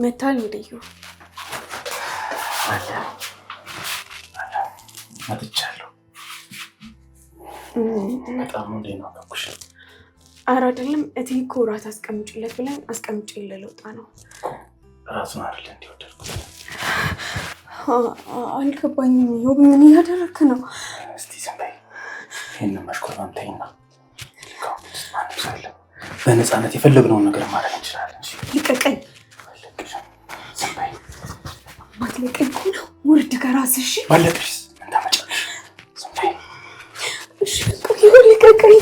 መታል እንዴ? አለ አለ መጥቻለሁ። በጣም እንዴ ነው ያልኩሽ። ኧረ አይደለም እትዬ እኮ እራት አስቀምጪለት ብለን አስቀምጪለት ልወጣ ነው። እራቱን አይደለ እንደ ወደድኩት። አልገባኝም። ዮብ ምን እያደረክ ነው? እስቲ ዝም በይ። ይህንን መሽኮርመም ተይና ማንም ሰው የለም። በነፃነት የፈለግነውን ነገር ማድረግ እንችላለን። ልቀቀኝ። አልለቅሽም። ዝም በይ። ማትለቀኝ ከሆነ ውርድ ከራስሽ። እሺ? ባለቅሽስ ምን ታመጫለሽ? ዝም በይ። እሺ በቃ ይሁን፣ ልቀቀኝ።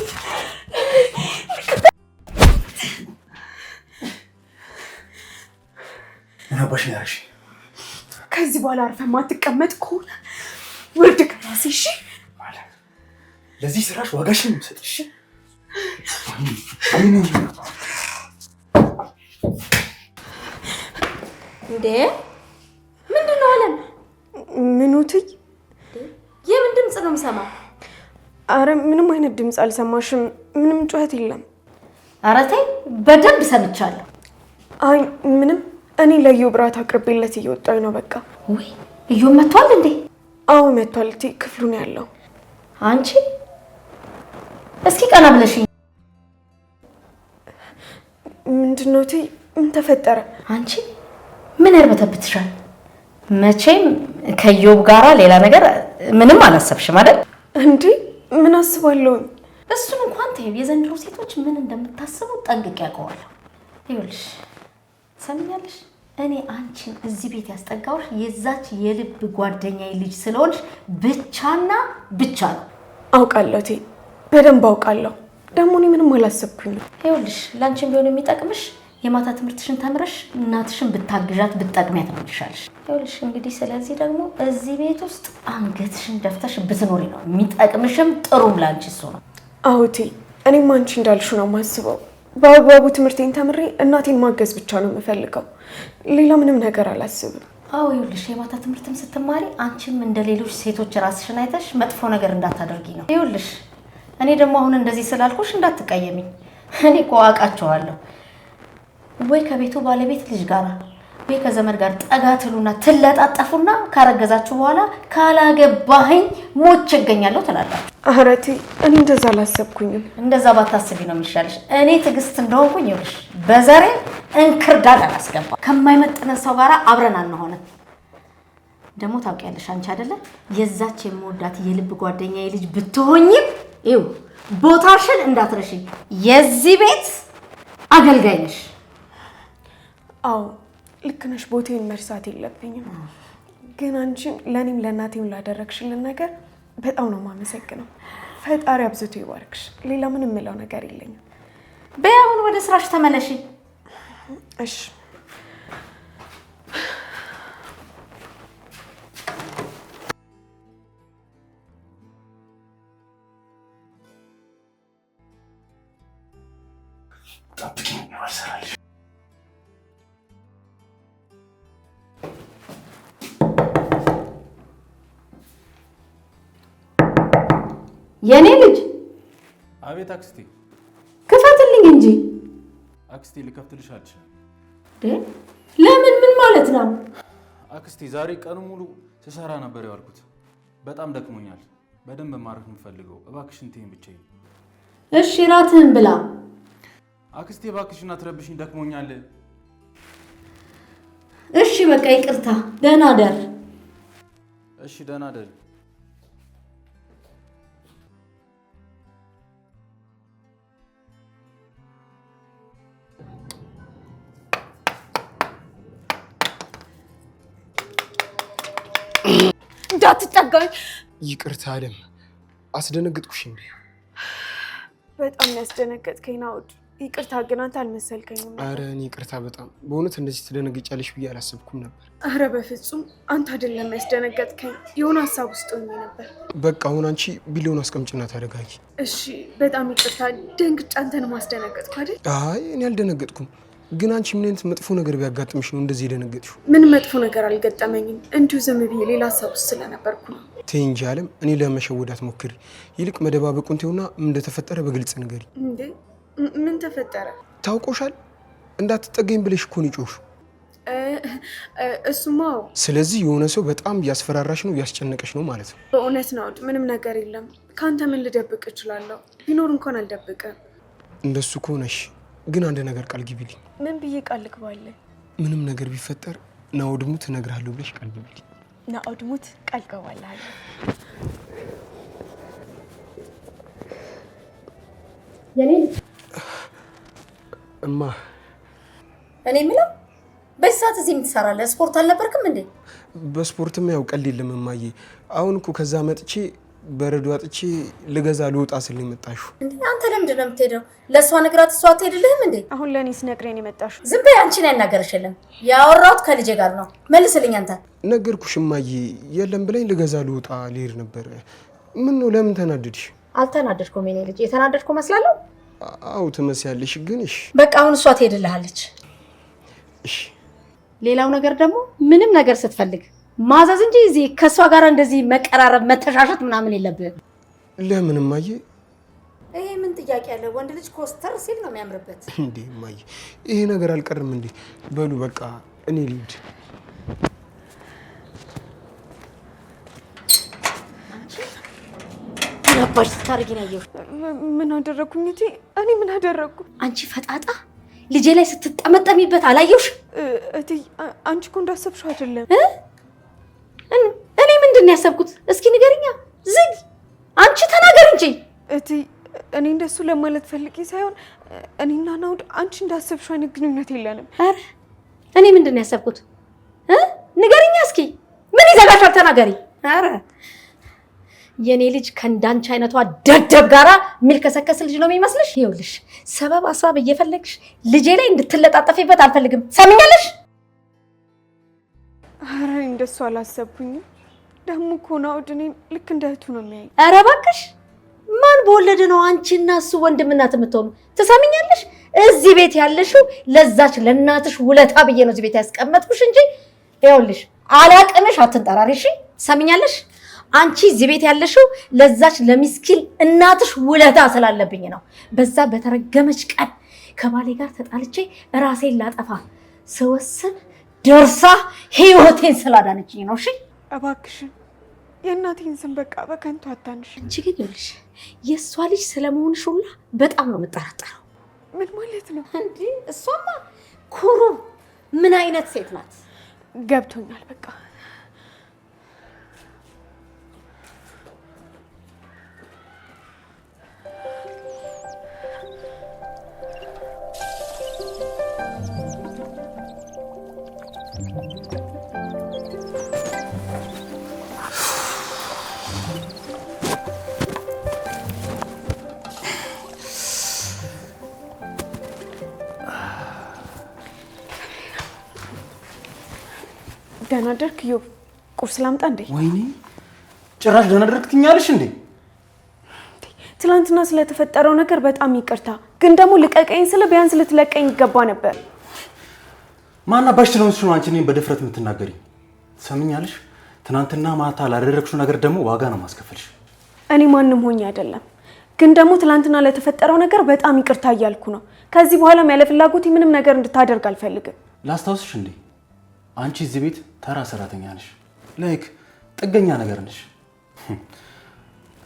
ምን አባሽ ነው ያደረግሽኝ? ከዚህ በኋላ አርፈህ ማትቀመጥ ከሆነ ውርድ ከራስሽ። እሺ? ማለት ለዚህ ስራሽ ዋጋሽን የምሰጥሽ። እንዴ ምንድን ነው አለም? ምኑ እትዬ? የምን ድምፅ ነው የምሰማው? አረ ምንም አይነት ድምፅ አልሰማሽም። ምንም ጩኸት የለም። ኧረ ተይ፣ በደንብ ሰምቻለሁ። አይ ምንም፣ እኔ ለኢዮብ እራት አቅርቤለት እየወጣሁ ነው። በቃ ውይ ኢዮብ መጥቷል እንዴ? አዎ መጥቷል። እትዬ ክፍሉ ነው ያለው። አንቺ እስኪ ቀና ብለሽ ምንድን ነው እትዬ? ምን ተፈጠረ? አንቺ ምን ያርበተብትሻል? መቼም ከኢዮብ ጋራ ሌላ ነገር ምንም አላሰብሽም አይደል? እንዴ ምን አስባለሁኝ? እሱን እንኳን ተይው። የዘንድሮ ሴቶች ምን እንደምታስቡ ጠንቅቄ አውቀዋለሁ። ይኸውልሽ ትሰሚኛለሽ፣ እኔ አንቺን እዚህ ቤት ያስጠጋሁሽ የዛች የልብ ጓደኛዬ ልጅ ስለሆንሽ ብቻና ብቻ ነው። አውቃለሁ እትዬ፣ በደንብ አውቃለሁ። ደግሞ እኔ ምንም አላሰብኩኝም። ይኸውልሽ ለአንቺም ቢሆን የሚጠቅምሽ የማታ ትምህርትሽን ተምረሽ እናትሽን ብታግዣት ብትጠቅሚያት ነው የሚሻልሽ። ይኸውልሽ እንግዲህ ስለዚህ ደግሞ እዚህ ቤት ውስጥ አንገትሽን ደፍተሽ ብትኖሪ ነው የሚጠቅምሽም ጥሩም ለአንቺ እሱ ነው። አዎ እትዬ፣ እኔም አንቺ እንዳልሽው ነው የማስበው። በአግባቡ ትምህርቴን ተምሬ እናቴን ማገዝ ብቻ ነው የምፈልገው። ሌላ ምንም ነገር አላስብም። አዎ ይኸውልሽ የማታ ትምህርትም ስትማሪ አንቺም እንደ ሌሎች ሴቶች ራስሽን አይተሽ መጥፎ ነገር እንዳታደርጊ ነው። ይኸውልሽ እኔ ደግሞ አሁን እንደዚህ ስላልኩሽ እንዳትቀየሚኝ። እኔ እኮ አውቃቸዋለሁ። ወይ ከቤቱ ባለቤት ልጅ ጋር ወይ ከዘመድ ጋር ጠጋ ትሉና ትለጣጠፉና ካረገዛችሁ በኋላ ካላገባኸኝ ሞቼ እገኛለሁ ትላላችሁ። ኧረ እትዬ፣ እኔ እንደዛ አላሰብኩኝም። እንደዛ ባታስቢ ነው የሚሻልሽ። እኔ ትዕግስት እንደሆንኩኝ ይኸውልሽ በዘሬ እንክርዳድ አላስገባ። ከማይመጥነን ሰው ጋር አብረን አንሆንም። ደግሞ ታውቂያለሽ አንቺ አይደለ የዛች የምወዳት የልብ ጓደኛዬ ልጅ ብትሆኝም ይኸው ቦታሽን እንዳትረሺ፣ የዚህ ቤት አገልጋይ ነሽ። አዎ ልክ ነሽ። ቦታዬን መርሳት የለብኝም። ግን አንቺም ለእኔም ለእናቴም ላደረግሽልን ነገር በጣም ነው የማመሰግነው። ፈጣሪ አብዝቶ ይባርክሽ። ሌላ ምንም የምለው ነገር የለኝም። በይ አሁን ወደ ስራሽ ተመለሺ። እሺ። ጠብቂኝ፣ አልሰራልሽ። የኔ ልጅ አቤት አክስቴ። ክፈትልኝ እንጂ። አክስቴ ልከፍትልሽ አልችልም። ለምን? ምን ማለት ነው? አክስቴ ዛሬ ቀኑ ሙሉ ስሰራ ነበር የዋልኩት። በጣም ደክሞኛል። በደንብ ማረፍ የምፈልገው እባክሽን ተይኝ ብቻዬን። እሺ እራትህን ብላ። አክስቴ እባክሽን አትረብሽኝ፣ ደክሞኛል። እሺ በቃ ይቅርታ። ደህና ደር። እሺ ደህና ደር። እንዳትጠጋኝ። ይቅርታ አለም፣ አስደነግጥኩሽ እንዴ? በጣም ያስደነገጥከኝ ናኦድ። ይቅርታ ግን አንተ አልመሰልከኝም። አረ እኔ ይቅርታ በጣም በእውነት እንደዚህ ትደነግጫለሽ ብዬ አላሰብኩም ነበር። አረ በፍጹም አንተ አይደለም ያስደነገጥከኝ፣ የሆነ ሀሳብ ውስጥ ሆኜ ነበር። በቃ አሁን አንቺ ቢሊዮን አስቀምጭና ተረጋጊ። እሺ በጣም ይቅርታ፣ ደንግጬ አንተን ማስደነገጥኩ አይደል? አይ እኔ አልደነገጥኩም፣ ግን አንቺ ምን አይነት መጥፎ ነገር ቢያጋጥምሽ ነው እንደዚህ የደነገጥሽው? ምን መጥፎ ነገር አልገጠመኝም፣ እንዲሁ ዝም ብዬ ሌላ ሀሳብ ውስጥ ስለነበርኩ ነው። ተይ እንጂ አለም፣ እኔ ለመሸወድ አትሞክሪ። ይልቅ መደባበቁን ተይውና ምን እንደተፈጠረ በግልጽ ንገሪ። እንዴ ምን ተፈጠረ? ታውቆሻል። እንዳትጠገኝ ብለሽ እኮ ነው የጮህሽው። እሱማ። ስለዚህ የሆነ ሰው በጣም እያስፈራራሽ ነው፣ እያስጨነቀሽ ነው ማለት ነው። በእውነት ናኦድ፣ ምንም ነገር የለም። ከአንተ ምን ልደብቅ እችላለሁ? ቢኖር እንኳን አልደብቅም። እንደሱ ከሆነሽ ግን አንድ ነገር ቃል ግቢልኝ። ምን ብዬ ቃል ልግባልህ? ምንም ነገር ቢፈጠር ናኦድ ሙት እነግርሃለሁ ብለሽ ቃል ግቢልኝ። ናኦድ ሙት ቃል እገባልሃለሁ። የኔ ልጅ። እማ። እኔ የምለው በዚህ ሰዓት እዚህ የምትሰራለህ? ስፖርት አልነበርክም እንዴ? በስፖርትም ያው ቀልድ የለም እማዬ። አሁን እኮ ከዛ መጥቼ በረዶ አጥቼ ልገዛ ልወጣ ስል ነው የመጣሽው። እንዴ አንተ ለምንድን ነው የምትሄደው? ለእሷ ነግራት እሷ አትሄድልህም እንዴ? አሁን ለእኔ ስነግረኝ የመጣሽው? ዝም በይ አንቺን ያናገረሽ የለም። ያወራሁት ከልጄ ጋር ነው። መልስልኝ አንተ። ነገርኩሽ እማዬ፣ የለም ብለኝ ልገዛ ልወጣ ልሄድ ነበር። ምን ነው ለምን ተናደድሽ? አልተናደድኩም የኔ ልጅ። የተናደድኩ መስላለሁ? አዎ ትመስያለሽ፣ ግን እሺ በቃ አሁን እሷ ትሄድልሃለች። እሺ። ሌላው ነገር ደግሞ ምንም ነገር ስትፈልግ ማዘዝ እንጂ እዚህ ከእሷ ጋር እንደዚህ መቀራረብ መተሻሸት ምናምን የለብህም። ለምን እማዬ? ይሄ ምን ጥያቄ አለ? ወንድ ልጅ ኮስተር ሲል ነው የሚያምርበት። እንዴ እማዬ፣ ይሄ ነገር አልቀርም እንዴ? በሉ በቃ እኔ ልሂድ። ምን አባሽ ስታደርጊ ነው ያየሁሽ? ምን አደረግኩኝ እቴ? እኔ ምን አደረግኩ? አንቺ ፈጣጣ ልጄ ላይ ስትጠመጠሚበት አላየሁሽ? እቴ አንቺ እኮ እንዳሰብሽው አይደለም። እኔ ምንድን ነው ያሰብኩት? እስኪ ንገሪኛ። ዝግ አንቺ ተናገር እንጂ። እቴ እኔ እንደሱ ለማለት ፈልጌ ሳይሆን እኔና ናኦድ አንቺ እንዳሰብሽው አይነት ግንኙነት የለንም። ኧረ እኔ ምንድን ነው ያሰብኩት? ንገሪኛ እስኪ። ምን ይዘጋሻል? ተናገሪ። ኧረ የኔ ልጅ ከእንዳንቺ አይነቷ ደደብ ጋራ የሚልከሰከስ ልጅ ነው የሚመስልሽ? ይኸውልሽ ሰበብ አስባብ እየፈለግሽ ልጄ ላይ እንድትለጣጠፊበት አልፈልግም። ሰምኛለሽ? ኧረ እኔ እንደሱ አላሰብኩኝም። ደግሞ እኮ ናኦድ እኔን ልክ እንደ እህቱ ነው የሚያየኝ። ኧረ እባክሽ ማን በወለደ ነው አንቺና እሱ ወንድምናት የምትሆኑ? ትሰምኛለሽ? እዚህ ቤት ያለሽው ለዛች ለእናትሽ ውለታ ብዬ ነው እዚህ ቤት ያስቀመጥኩሽ እንጂ ይኸውልሽ አላቅምሽ፣ አትንጠራሪ። እሺ ትሰምኛለሽ? አንቺ እዚህ ቤት ያለሽው ለዛች ለሚስኪን እናትሽ ውለታ ስላለብኝ ነው። በዛ በተረገመች ቀን ከባሌ ጋር ተጣልቼ ራሴን ላጠፋ ስወስን ደርሳ ህይወቴን ስላዳነችኝ ነው። እሺ እባክሽን የእናቴን ስም በቃ በከንቱ አታንሽ። አንቺ ግን ይኸውልሽ የእሷ ልጅ ስለመሆንሽ ሁላ በጣም ነው የምጠራጠረው። ምን ማለት ነው? እንዲህ እሷማ ኩሩ ምን አይነት ሴት ናት? ገብቶኛል በቃ። ደህና አደርክ እዮብ? ቁርስ ላምጣ እንዴ? ወይኔ ጭራሽ ደህና አደርክ ትኛለሽ እንዴ? ትናንትና ስለተፈጠረው ነገር በጣም ይቅርታ፣ ግን ደግሞ ልቀቀኝ ስለ ቢያንስ ልትለቀኝ ይገባ ነበር። ማን አባሽ ስለሆንሽ ነው አንቺ እኔን በድፍረት የምትናገሪኝ? ትሰሚኛለሽ? ትናንትና ማታ ላደረግሽው ነገር ደግሞ ዋጋ ነው ማስከፈልሽ። እኔ ማንም ሆኜ አይደለም፣ ግን ደግሞ ትናንትና ለተፈጠረው ነገር በጣም ይቅርታ እያልኩ ነው። ከዚህ በኋላም ያለ ፍላጎቴ ምንም ነገር እንድታደርግ አልፈልግም። ላስታውስሽ እንዴ አንቺ እዚህ ቤት ተራ ሰራተኛ ነሽ፣ like ጥገኛ ነገር ነሽ።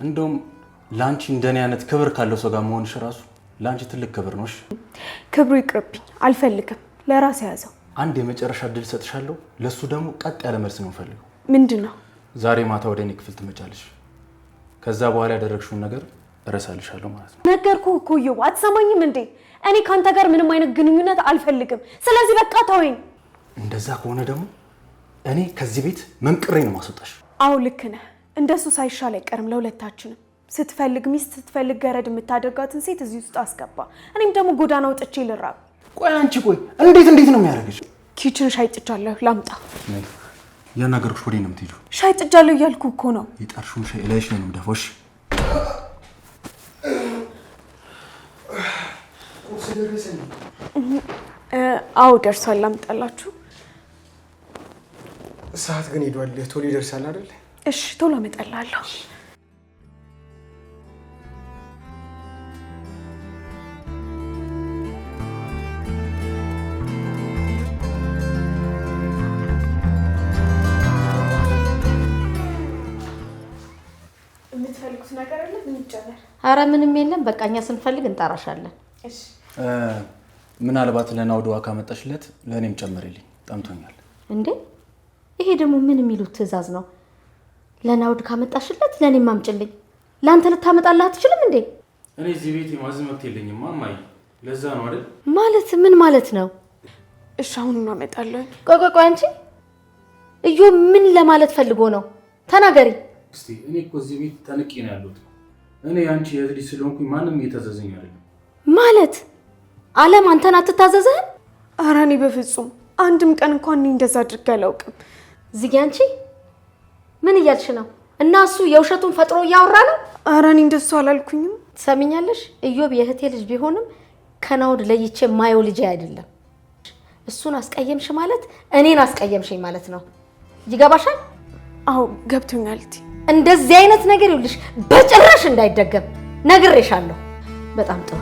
እንደውም ለአንቺ እንደኔ አይነት ክብር ካለው ሰው ጋር መሆንሽ ራሱ ለአንቺ ትልቅ ክብር ነው። ክብሩ ይቅርብኝ፣ አልፈልግም። ለራስ ያዘው። አንድ የመጨረሻ እድል ሰጥሻለሁ። ለሱ ደግሞ ቀጥ ያለ መልስ ነው የምፈልገው። ምንድን ነው? ዛሬ ማታ ወደ እኔ ክፍል ትመጫለሽ። ከዛ በኋላ ያደረግሽውን ነገር እረሳልሻለሁ ማለት ነው። ነገርኩህ እኮ እዮብ፣ አትሰማኝም እንዴ? እኔ ከአንተ ጋር ምንም አይነት ግንኙነት አልፈልግም። ስለዚህ በቃ ተወኝ። እንደዛ ከሆነ ደግሞ እኔ ከዚህ ቤት መንቅሬ ነው ማስወጣሽ። አዎ ልክ ነህ። እንደሱ ሳይሻል አይቀርም ለሁለታችንም። ስትፈልግ ሚስት፣ ስትፈልግ ገረድ የምታደርጋትን ሴት እዚህ ውስጥ አስገባ። እኔም ደግሞ ጎዳና ወጥቼ ልራብ። ቆይ አንቺ ቆይ እንዴት እንዴት ነው የሚያደርግሽ? kitchen ሻይ ጥጃለሁ፣ ላምጣ። ያናገርኩሽ ወዴት ነው የምትሄጂው? ሻይ ጥጃለሁ እያልኩ እኮ ነው። የጣርሽውን ሻይ እላይሽ ላይ ነው የምደፋው። እሺ አዎ ደርሷል፣ ላምጣላችሁ። ሰዓት ግን ሄዷል። ቶሎ ይደርሳል አይደል? እሺ ቶሎ አመጣልሃለሁ። አረ ምንም የለም። በቃ እኛ ስንፈልግ እንጠራሻለን። እሺ። ምናልባት ለናውድ ውሃ ካመጣሽለት ለእኔም ጨምሪልኝ፣ ጠምቶኛል። እንዴ ይሄ ደግሞ ምን የሚሉት ትዕዛዝ ነው? ለናውድ ካመጣሽለት ለእኔም አምጭልኝ። ለአንተ ልታመጣልህ አትችልም እንዴ? እኔ እዚህ ቤት የማዘዝ መብት የለኝም እማዬ። ለዛ ነው አይደል? ማለት ምን ማለት ነው? እሺ አሁን እናመጣለሁ። ቆይ ቆይ ቆይ፣ አንቺ እዮ ምን ለማለት ፈልጎ ነው? ተናገሪ እስቲ። እኔ እኮ እዚህ ቤት ተንቄ ነው ያለሁት። እኔ የአንቺ የእህት ልጅ ስለሆንኩኝ ማንም እየታዘዘኝ አይደለም። ማለት አለም አንተን አትታዘዝህም? ኧረ እኔ በፍጹም አንድም ቀን እንኳን እኔ እንደዛ አድርጌ አላውቅም። ዝጊ። አንቺ ምን እያልሽ ነው? እና እሱ የውሸቱን ፈጥሮ እያወራ ነው። ኧረ እኔ እንደሱ አላልኩኝም። ትሰሚኛለሽ? እዮብ የእህቴ ልጅ ቢሆንም ከናውድ ለይቼ ማየው ልጄ አይደለም። እሱን አስቀየምሽ ማለት እኔን አስቀየምሽኝ ማለት ነው። ይገባሻል? አዎ ገብቶኛል። እቴ እንደዚህ አይነት ነገር ይኸውልሽ በጭራሽ እንዳይደገም ነግሬሻለሁ። በጣም ጥሩ።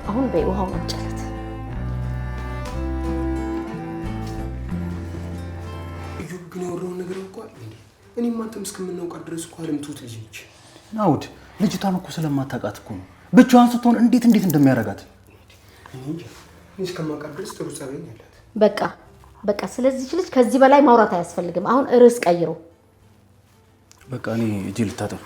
አሁን በይ ውሃውን አምጪለት። እዮብ ግን ያወራውን ነገር አውቀዋል እንዴ? እኔም አንተም እስከምናውቃት ድረስ እኮ አለም ትሁት ልጅ ነች። ናውድ ልጅቷን እኮ ስለማታውቃት እኮ ነው ብቻዋን ስትሆን እንዴት እንዴት እንደሚያደርጋት። እኔ እንጃ፣ እኔ እስከማውቃት ድረስ ጥሩ ጸባይ ነው ያላት። በቃ በቃ፣ ስለዚች ልጅ ከዚህ በላይ ማውራት አያስፈልግም። አሁን ርዕስ ቀይሮ በቃ እኔ እጄ ልታጠብ።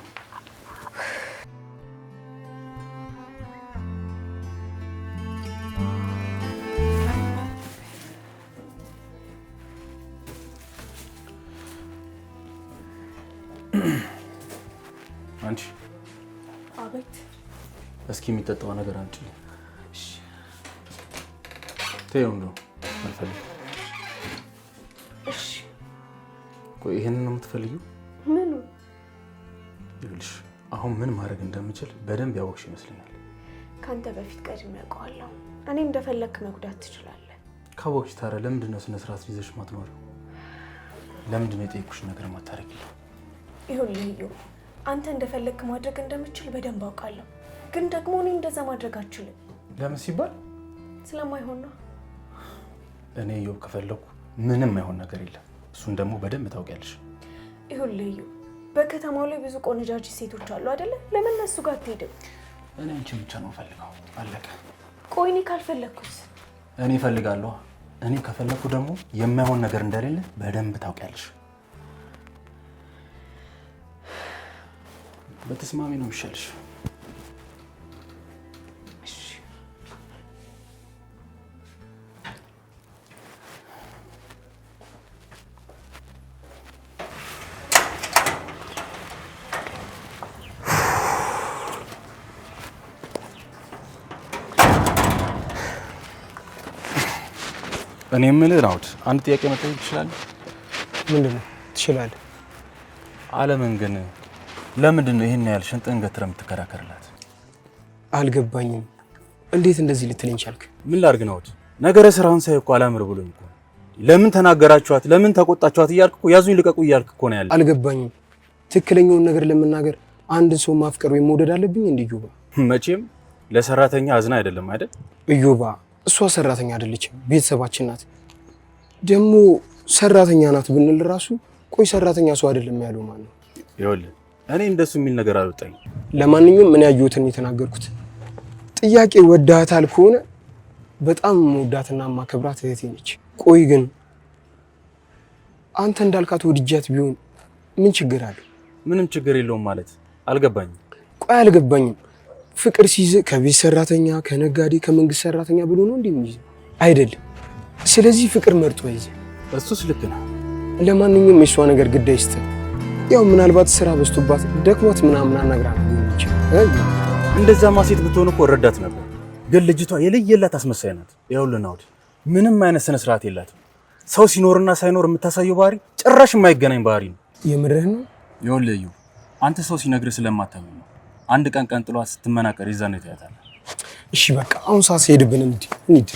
አንቺ አቤት። እስኪ የሚጠጣው ነገር አምጪልኝ። ተይው፣ እንደው አልፈልግም። እሺ። ቆይ ይሄንን ነው የምትፈልጊው? ምኑ? ይኸውልሽ አሁን ምን ማድረግ እንደምችል በደንብ ያወቅሽ ይመስለኛል። ከአንተ በፊት ቀድሜ ያውቀዋለሁ። እኔ እንደፈለግክ መጉዳት ትችላለህ። ካወቅሽ ታዲያ ለምንድን ነው ስነ ስርዓት ይዘሽ ማትኖሪው? ለምንድን ነው የጠየኩሽን ነገር ማታደርጊልኝ? ይኸውልህ እዮብ፣ አንተ እንደፈለግክ ማድረግ እንደምችል በደንብ አውቃለሁ። ግን ደግሞ እኔ እንደዛ ማድረግ አልችልም። ለምን ሲባል ስለማይሆን ነው። እኔ እዮብ ከፈለኩ ምንም አይሆን ነገር የለም። እሱን ደግሞ በደንብ ታውቂያለሽ። ይኸውልህ እዮብ፣ በከተማው ላይ ብዙ ቆነጃጅ ሴቶች አሉ አይደለ? ለምን እነሱ ጋር አትሄድም? እኔ አንቺን ብቻ ነው የምፈልገው። አለቀ። ቆይ እኔ ካልፈለግኩስ? እኔ እፈልጋለሁ። እኔ ከፈለኩ ደግሞ የማይሆን ነገር እንደሌለ በደንብ ታውቂያለሽ። በተስማሚ ነው የሚሻልሽ። እኔ የምልህ ናውድ፣ አንድ ጥያቄ መጠየቅ ትችላለህ? ምንድን ነው? ትችላለህ። አለምን ግን ለምንድን ነው ይሄን ያህል ሽንጥህን ገትረህ የምትከራከርላት? አልገባኝም። እንዴት እንደዚህ ልትለኝ ቻልክ? ምን ላድርግ ናውድ፣ ነገረ ስራውን ሳይ እኮ አላምር ብሎኝ እኮ ነው። ለምን ተናገራችኋት፣ ለምን ተቆጣችኋት እያልክ እኮ ያዙኝ ልቀቁ እያልክ እኮ ነው ያለ። አልገባኝም። ትክክለኛውን ነገር ለመናገር አንድን ሰው ማፍቀር ወይም መውደድ አለብኝ እንዴ? እዮባ፣ መቼም ለሰራተኛ አዝና አይደለም አይደል? እዮባ፣ እሷ ሰራተኛ አይደለችም፣ ቤተሰባችን ናት። ደግሞ ሰራተኛ ናት ብንል ራሱ ቆይ ሰራተኛ ሰው አይደለም ያለው ማን ነው? ይኸውልህ እኔ እንደሱ የሚል ነገር አልወጣኝም። ለማንኛውም እኔ ያየሁትን የተናገርኩት። ጥያቄ ወዳታል ከሆነ በጣም መወዳትና ማከብራት እህቴ ነች። ቆይ ግን አንተ እንዳልካት ወድጃት ቢሆን ምን ችግር አለው? ምንም ችግር የለውም ማለት አልገባኝም። ቆይ አልገባኝም። ፍቅር ሲይዝ ከቤት ሰራተኛ፣ ከነጋዴ፣ ከመንግስት ሰራተኛ ብሎ ነው እንዴ የሚይዘው? አይደለም። ስለዚህ ፍቅር መርጦ አይዘ። እሱስ ልክ ነው። ለማንኛውም የእሷ ነገር ግድ አይስጥህ። ያው ምናልባት ስራ በዝቶባት ደክሟት ምናምን አናግራ ሊሆን ይችላል። እንደዛማ ሴት ብትሆን እኮ እረዳት ነበር። ግን ልጅቷ የለየላት አስመሳይ ናት። ይኸውልህ ናውድ፣ ምንም አይነት ስነ ስርዓት የላትም። ሰው ሲኖርና ሳይኖር የምታሳየው ባህሪ ጭራሽ የማይገናኝ ባህሪ ነው። የምርህ ነው? ይኸውልህ እዩ፣ አንተ ሰው ሲነግርህ ስለማታምን ነው። አንድ ቀን ቀን ጥሏት ስትመናቀር የዛኔ ታያታለህ። እሺ በቃ አሁን ሰዓት ሲሄድብን እንሂድ እንሂድ።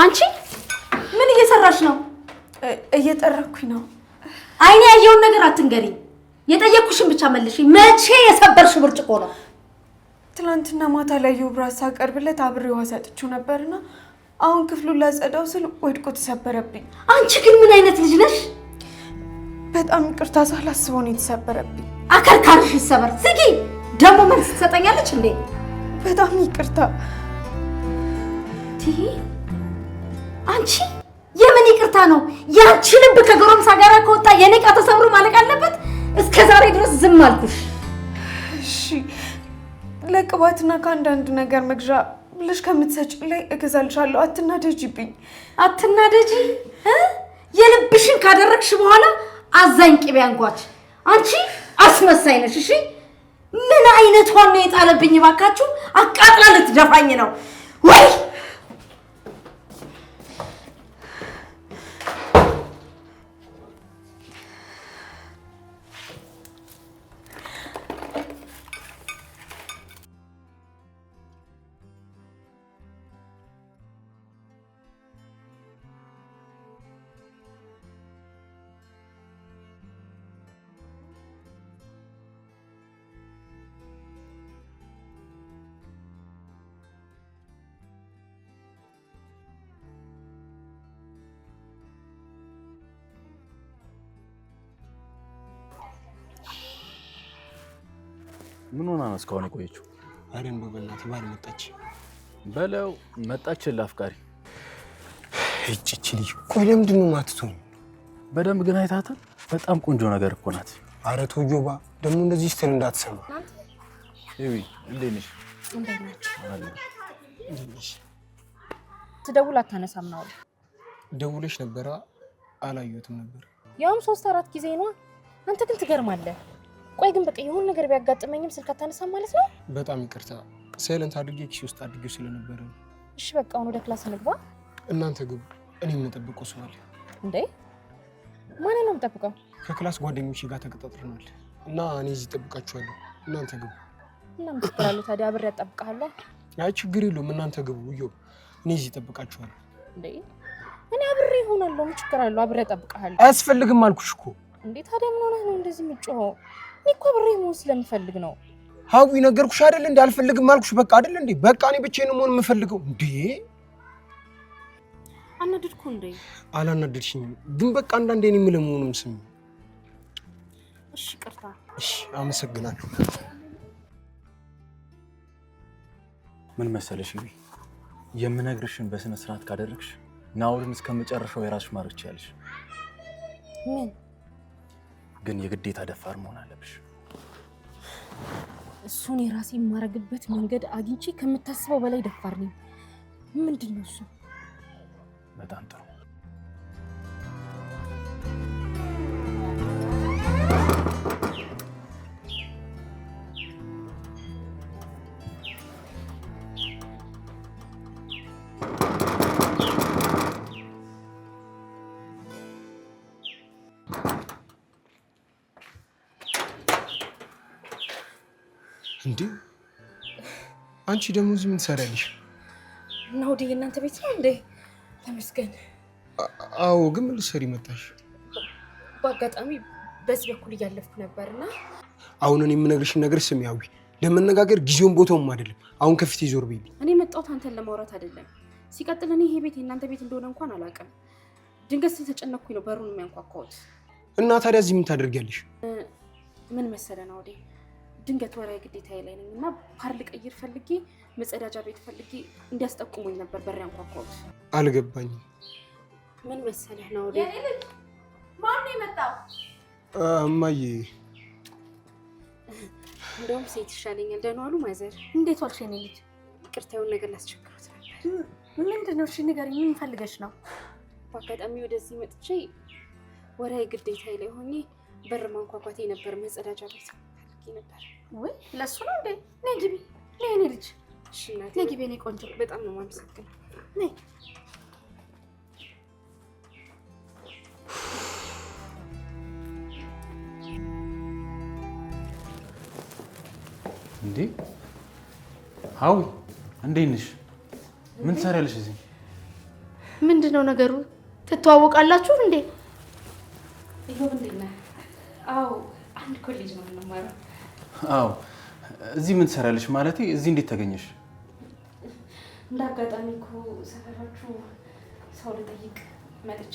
አንቺ ምን እየሰራሽ ነው? እየጠረኩኝ ነው። አይኔ ያየውን ነገር አትንገሪኝ። የጠየኩሽን ብቻ መልሽ። መቼ የሰበርሽው ብርጭቆ ነው? ትናንትና ማታ ላይ የብራት ሳቀርብለት አብሬ ውሃ ሰጥቼው ነበርና አሁን ክፍሉን ላጸዳው ስል ወድቆ ተሰበረብኝ። አንቺ ግን ምን አይነት ልጅ ነሽ? በጣም ይቅርታ፣ ሳላስበው ነው የተሰበረብኝ። አከርካሪሽ ይሰበር። ዝጊ። ደግሞ መልስ ትሰጠኛለች እንዴ? በጣም ይቅርታ። አንቺ የምን ይቅርታ ነው? ያንቺ ልብ ከጎረምሳ ጋር ከወጣ የኔ ዕቃ ተሰብሮ ማለቅ አለበት? እስከ ዛሬ ድረስ ዝም አልኩሽ። እሺ፣ ለቅባትና ከአንዳንድ ነገር መግዣ ብለሽ ከምትሰጪው ላይ እገዛልሻለሁ። አትናደጂብኝ። አትናደጂ? የልብሽን ካደረግሽ በኋላ አዛኝ ቅቤ አንጓች። አንቺ አስመሳይ ነሽ። እሺ፣ ምን አይነት ሆነ የጣለብኝ? እባካችሁ አቃጥላ ልትደፋኝ ነው ወይ? ምን ሆና ነው እስካሁን የቆየችው? አረ እንደው በእናትህ ባልመጣች በለው። መጣችልህ አፍቃሪ። እቺ ልጅ ቆይ ለምንድን ነው የማትተውኝ? በደንብ ግን አይታታል። በጣም ቆንጆ ነገር እኮ ናት። አረ ተው ጆባ፣ ደግሞ እንደዚህ ስትል እንዳትሰማ። ይዊ እንዴት ነሽ? እንዴት ናችሁ? ስደውል አታነሳም ነው። ደውለሽ ነበረ? አላየሁትም ነበር። ያውም 3-4 ጊዜ ነዋ። አንተ ግን ትገርማለህ። ቆይ ግን በቃ የሆነ ነገር ቢያጋጥመኝም ስልክ አታነሳም ማለት ነው? በጣም ይቅርታ፣ silent አድርጌ ኪሴ ውስጥ አድርጌው ስለነበረ ነው። እሺ በቃ አሁን ወደ class እንግባ። እናንተ ግቡ፣ እኔ የምጠብቀው ሰው አለ። እንዴ ማንን ነው የምጠብቀው? ከ class ጓደኞቼ ጋር ተቀጣጥረናል እና እኔ እዚህ እጠብቃችኋለሁ። እናንተ ግቡ። እና ምን ችግር አለው ታዲያ? አብሬ እጠብቅሃለሁ። አይ ችግር የለውም፣ እናንተ ግቡ። እዮብ፣ እኔ እዚህ እጠብቃችኋለሁ። እንዴ እኔ አብሬ እሆናለሁ። ምን ችግር አለው? አብሬ እጠብቅሃለሁ። አያስፈልግም አልኩሽ እኮ። እንዴ ታዲያ ምን ሆነህ ነው እንደዚህ የምትጮኸው? እኔ እኮ አብሬ መሆን ስለምፈልግ ነው። ሀዊ ነገርኩሽ አይደል እንዴ? አልፈልግም አልኩሽ። በቃ አይደል እንዴ? በቃ እኔ ብቻዬን መሆን የምፈልገው። እንዴ አናደድኩ እንዴ? አላናደድሽኝም፣ ግን በቃ አንዳንዴ እኔ የምልህ መሆኑም ስሚ። እሺ ይቅርታ። እሺ አመሰግናለሁ። ምን መሰለሽ የምነግርሽን በስነ ስርዓት ካደረግሽ ናኦልን እስከ መጨረሻው የራስሽ ማድረግ ትችያለሽ። ምን ግን የግዴታ ደፋር መሆን አለብሽ። እሱን የራሴ የማረግበት መንገድ አግኝቼ ከምታስበው በላይ ደፋር ነኝ። ምንድን ነው እሱ? በጣም ጥሩ። እንዴ አንቺ ደግሞ እዚህ ምን ትሰሪያለሽ? ናኦል የእናንተ ቤት ነው እንዴ? ተመስገን። አዎ፣ ግን ምን ልትሰሪ መጣሽ? በአጋጣሚ በዚህ በኩል እያለፍኩ ነበርና። አሁን እኔ የምነግርሽን ነገር ስሚ ሀዊ፣ ለመነጋገር ጊዜውን ቦታውም አይደለም። አሁን ከፊቴ ዞር በይልኝ። እኔ መጣሁት አንተን ለማውራት አይደለም። ሲቀጥል እኔ ይሄ ቤት የእናንተ ቤት እንደሆነ እንኳን አላውቅም። ድንገት ስለተጨነኩኝ ነው በሩን የሚያንኳኳሁት። እና ታዲያ እዚህ ምን ታደርጊያለሽ? ምን መሰለህ ናኦል፣ ድንገት ወራዊ ግዴታዬ ላይ ነኝ እና pad ልቀይር ፈልጌ መጸዳጃ ቤት ፈልጌ እንዲያስጠቁሙኝ ነበር በር ያንኳኳሁት። አልገባኝም። ምን መሰለህ ናኦል፣ ማን ነው የመጣው? እማዬ። እንደውም ሴት ይሻለኛል። ደህና ዋሉ mother? እንዴት ዋልሽ የኔ ልጅ? ይቅርታ የሆነ ነገር ላስቸግሮት ነበር። ምንድን ነው? እሺ ንገሪኝ፣ ምን ፈልገሽ ነው? በአጋጣሚ ወደዚህ መጥቼ ወራዊ ግዴታዬ ላይ ሆኜ በር ማንኳኳቴ ነበር መጸዳጃ ቤት ፈልጌ ነበር። ወይ ለሱ ነው እንዴ? ነይ ግቢ፣ ነይ የኔ ልጅ። እሺ እናቴ፣ ነይ ግቢ የኔ ቆንጆ። በጣም ነው የማመሰግነው። ነይ። እንዴ ሀዊ እንዴት ነሽ? ምን ትሰሪያለሽ እዚህ? ምንድን ነው ነገሩ? ትተዋወቃላችሁ እንዴ? ይኸው እንዴት ነህ? አዎ አንድ ኮሌጅ ነው የምንማረው። አዎ እዚህ ምን ትሰሪያለሽ? ማለቴ እዚህ እንዴት ተገኘሽ? እንደ አጋጣሚ እኮ ሰፈራችሁ ሰው ልጠይቅ መጥቼ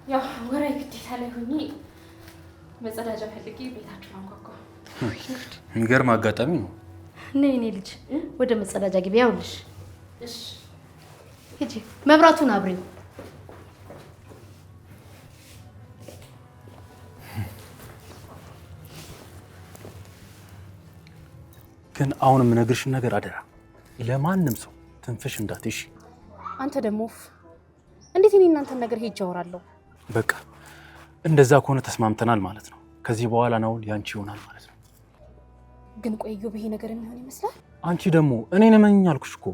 ያው ወራዊ ግዴታ ላይ ሆኜ መጸዳጃ ፈልጌ ቤታችሁ አንኳኳ። የሚገርም አጋጣሚ ነው። ነይ የእኔ ልጅ ወደ መጸዳጃ ግቢ። ያውልሽ። እሺ ሂጂ፣ መብራቱን አብሪው። ግን አሁን የምነግርሽን ነገር አደራ ለማንም ሰው ትንፍሽ እንዳትሽ። አንተ ደግሞ እንዴት እኔ እናንተን ነገር ሄጄ አወራለሁ? በቃ እንደዛ ከሆነ ተስማምተናል ማለት ነው። ከዚህ በኋላ ናውል ያንቺ ይሆናል ማለት ነው። ግን ቆይ ኢዮብ፣ ይሄ ነገር የሚሆን ይመስላል? አንቺ ደግሞ እኔን እመኚኝ አልኩሽ እኮ።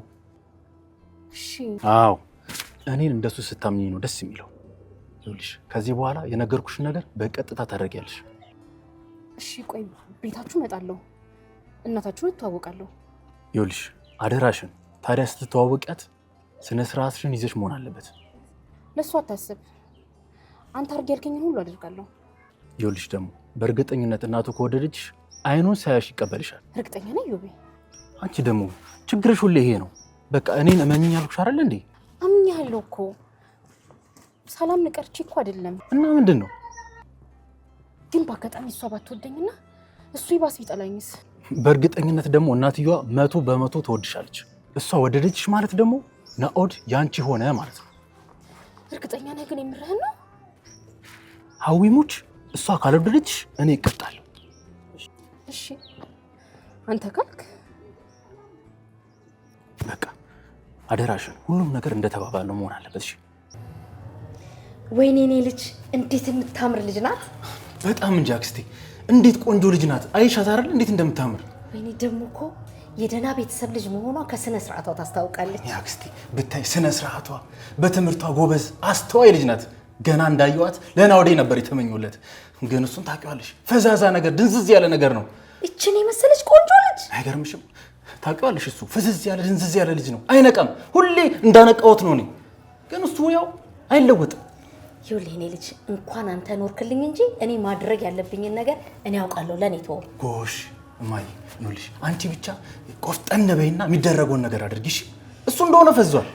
እሺ። አዎ እኔን እንደሱ ስታምኚኝ ነው ደስ የሚለው። ይኸውልሽ ከዚህ በኋላ የነገርኩሽን ነገር በቀጥታ ታደርጊያለሽ። እሺ ቆይ ቤታችሁ እመጣለሁ፣ እናታችሁን እተዋወቃለሁ። ይኸውልሽ አደራሽን። ታዲያ ስትተዋወቂያት ስነ ስርዓትሽን ይዘሽ መሆን አለበት። ለእሱ አታስብ። አንተ አድርግ ያልከኝን ሁሉ አደርጋለሁ። ይኸውልሽ ደግሞ በእርግጠኝነት እናቱ ከወደደችሽ አይኑን ሳያሽ ይቀበልሻል። እርግጠኛ ነኝ ዮቤ። አንቺ ደግሞ ችግርሽ ሁሌ ይሄ ነው። በቃ እኔን እመኚኝ አልኩሽ አይደል እንዴ? አምኛለሁ እኮ ሰላም ንቀርቼ እኮ አይደለም። እና ምንድን ነው ግን በአጋጣሚ እሷ ባትወደኝና እሱ ይባስ ቢጠላኝስ? በእርግጠኝነት ደግሞ እናትየዋ 100% ትወድሻለች። እሷ ወደደችሽ ማለት ደግሞ ናኦድ ያንቺ ሆነ ማለት ነው። እርግጠኛ ነህ ግን የምርህን ነው? ሀዊሙች እሷ ካልወደደችሽ እኔ እቀጣለሁ። እሺ አንተ ካልክ በቃ አደራሽን፣ ሁሉም ነገር እንደተባባልነው መሆን አለበት። እሺ። ወይኔ እኔ ልጅ እንዴት የምታምር ልጅ ናት! በጣም እንጂ አክስቴ፣ እንዴት ቆንጆ ልጅ ናት። አይሻት አይደል እንዴት እንደምታምር። ወይኔ ደግሞ እኮ የደህና ቤተሰብ ልጅ መሆኗ ከስነ ስርዓቷ ታስታውቃለች። አክስቴ ብታይ ስነ ስርዓቷ፣ በትምህርቷ ጎበዝ፣ አስተዋይ ልጅ ናት። ገና እንዳየዋት ለናውዴ ነበር የተመኘሁለት። ግን እሱን ታውቂዋለሽ፣ ፈዛዛ ነገር፣ ድንዝዝ ያለ ነገር ነው። እችን የመሰለች ቆንጆ ልጅ አይገርምሽም? ታውቂዋለሽ፣ እሱ ፍዝዝ ያለ ድንዝዝ ያለ ልጅ ነው። አይነቃም፣ ሁሌ እንዳነቃሁት ነው እኔ። ግን እሱ ያው አይለወጥም። ይኸውልህ የእኔ ልጅ እንኳን አንተ ኖርክልኝ እንጂ እኔ ማድረግ ያለብኝን ነገር እኔ አውቃለሁ። ለእኔ ተወው። ጎሽ እማዬ፣ ይኸውልሽ አንቺ ብቻ ቆፍጠን በይና የሚደረገውን ነገር አድርጊ። እሺ? እሱ እንደሆነ ፈዟል።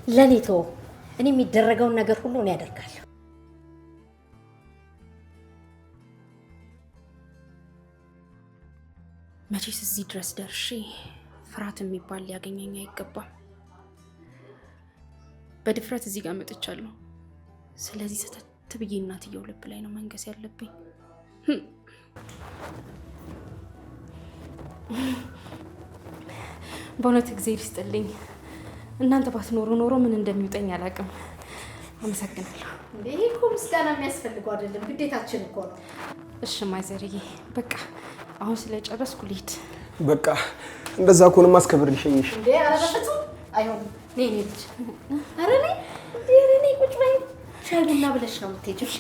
ለእኔ ተወው። እኔ የሚደረገውን ነገር ሁሉ እኔ አደርጋለሁ። መቼስ እዚህ ድረስ ደርሼ ፍርሃት የሚባል ሊያገኘኝ አይገባም። በድፍረት እዚህ ጋር መጥቻለሁ። ስለዚህ ሰተት ብዬ እናትየው ልብ ላይ ነው መንገስ ያለብኝ። በእውነት እግዚአብሔር ይስጥልኝ። እናንተ ባትኖሩ ኖሮ ምን እንደሚውጠኝ አላውቅም። አመሰግናለሁ። ይሄ እኮ ምስጋና የሚያስፈልገው አይደለም፣ ግዴታችን እኮ ነው። እሺ ማዘርዬ፣ በቃ አሁን ስለጨረስኩ ልሂድ። በቃ እንደዛ ከሆነማ አስከብር ልሸኝሽ። እንዴ ኧረ በፍፁም አይሆንም። ነይ ነይ ልጅ፣ ኧረ ነይ ነይ፣ ቁጭ በይ። ሻይ ቡና ብለሽ ነው የምትሄጂው? እሺ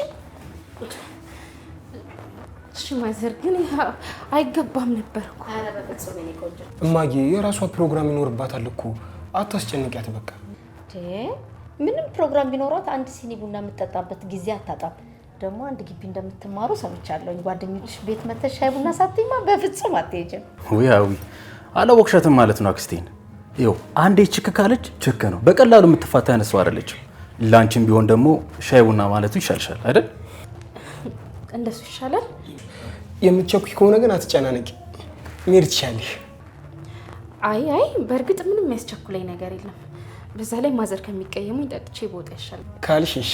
ቁጭ በይ። እሺ ማዘር፣ ግን አይገባም ነበር እኮ። ኧረ በፍፁም የእኔ ቆንጆ። እማዬ የራሷ ፕሮግራም ይኖርባታል እኮ አታስጨንቂያት። በቃ ምንም ፕሮግራም ቢኖራት አንድ ሲኒ ቡና የምትጠጣበት ጊዜ አታጣም። ደግሞ አንድ ግቢ እንደምትማሩ ሰምቻለሁ። ጓደኞችሽ ቤት መተሽ ሻይ ቡና ሳትይማ በፍጹም አትሄጂም። ውይ አዊ አላወቅሻትም ማለት ነው አክስቴን። ይኸው አንዴ ችክ ካለች ችክ ነው፣ በቀላሉ የምትፋታ አይነት ሰው አይደለችም። ላንቺም ቢሆን ደግሞ ሻይ ቡና ማለቱ ይሻልሻል አይደል? እንደሱ ይሻላል። የምትቸኩይ ከሆነ ግን አትጨናነቂ፣ መሄድ ትችያለሽ። አይ አይ፣ በእርግጥ ምንም የሚያስቸኩለኝ ነገር የለም። በዛ ላይ ማዘር ከሚቀየሙኝ ጠጥቼ ብወጣ ይሻላል። ካልሽ እሺ።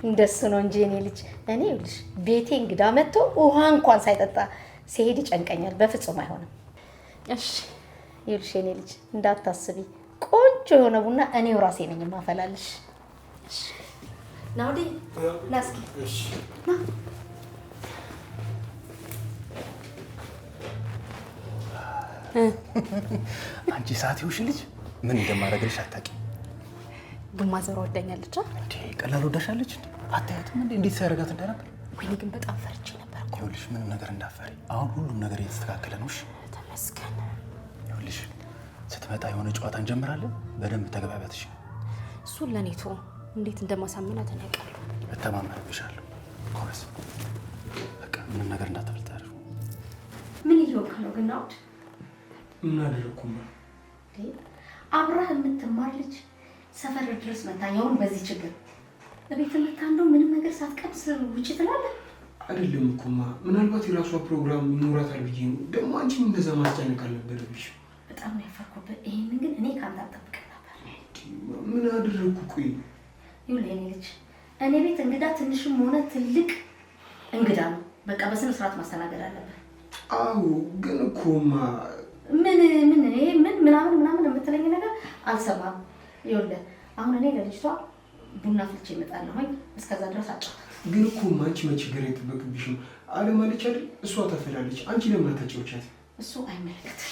እንደሱ ነው እንጂ የኔ ልጅ። እኔ ይኸውልሽ ቤቴ እንግዳ መጥቶ ውሃ እንኳን ሳይጠጣ ሲሄድ ይጨንቀኛል። በፍጹም አይሆንም። እሺ ይኸውልሽ የኔ ልጅ እንዳታስቢ፣ ቆንጆ የሆነ ቡና እኔው ራሴ ነኝ የማፈላልሽ። እሺ ናውዲ፣ ና እስኪ ና። አንቺ ሰዓት ይኸውሽ ልጅ ምን እንደማደርግልሽ አታውቂም። ግን ማዘሯ ወዳኛለች። እንዴ ቀላል ወዳሻለች እንዴ? አታያትም እንዴ እንዴት ሲያደርጋት እንደነበር? ወይኔ ግን በጣም ፈርቼ ነበር እኮ። ይኸውልሽ ምንም ነገር እንዳፈሪ፣ አሁን ሁሉም ነገር እየተስተካከለ ነው። እሺ ተመስገን። ይኸውልሽ ስትመጣ የሆነ ጨዋታ እንጀምራለን። በደንብ ተግባቢያት። እሺ እሱን ለእኔ ተወው፣ እንዴት እንደማሳምናት እኔ አውቃለሁ። እተማመንብሻለሁ። ጎበዝ። በቃ ምንም ነገር እንዳትፈልጥ። እየሆንክ ነው ግን ናውድ? ምን አደረኩማ? አብራህ የምትማር ልጅ ሰፈር ድረስ መታኛውን በዚህ ችግር እቤት መታ እንደው ምንም ነገር ሳትቀምስ ውጪ ትላለህ? አይደለም እኮማ፣ ምናልባት የራሷ ፕሮግራም ይኖራታል ብዬ ነው። ደግሞ አንቺም እንደዛ ማስጨነቅ አልነበረብሽ። በጣም ነው ያፈርኩብህ። ይሄንን ግን እኔ ከአንተ አልጠብቅም ነበር። ምን አደረኩ? ቆይ ይኸውልህ የእኔ ልጅ፣ እኔ ቤት እንግዳ ትንሽም ሆነ ትልቅ እንግዳ ነው። በቃ በስነ ስርዓት ማስተናገድ አለብህ። አዎ፣ ግን እኮማ ምን ምን ይሄ ምን ምናምን ምናምን የምትለኝ ነገር አልሰማም። ይኸውልህ አሁን እኔ ለልጅቷ ቡና ፍልቼ እመጣለሁኝ። እስከዛ ድረስ አጫውታት። ግን እኮ አንቺ መቸገር አይጠበቅብሽም። አለም አለች አይደል? እሷ ታፈላለች። አንቺ ለምን አታጫውቻት? እሱ አይመለከትም።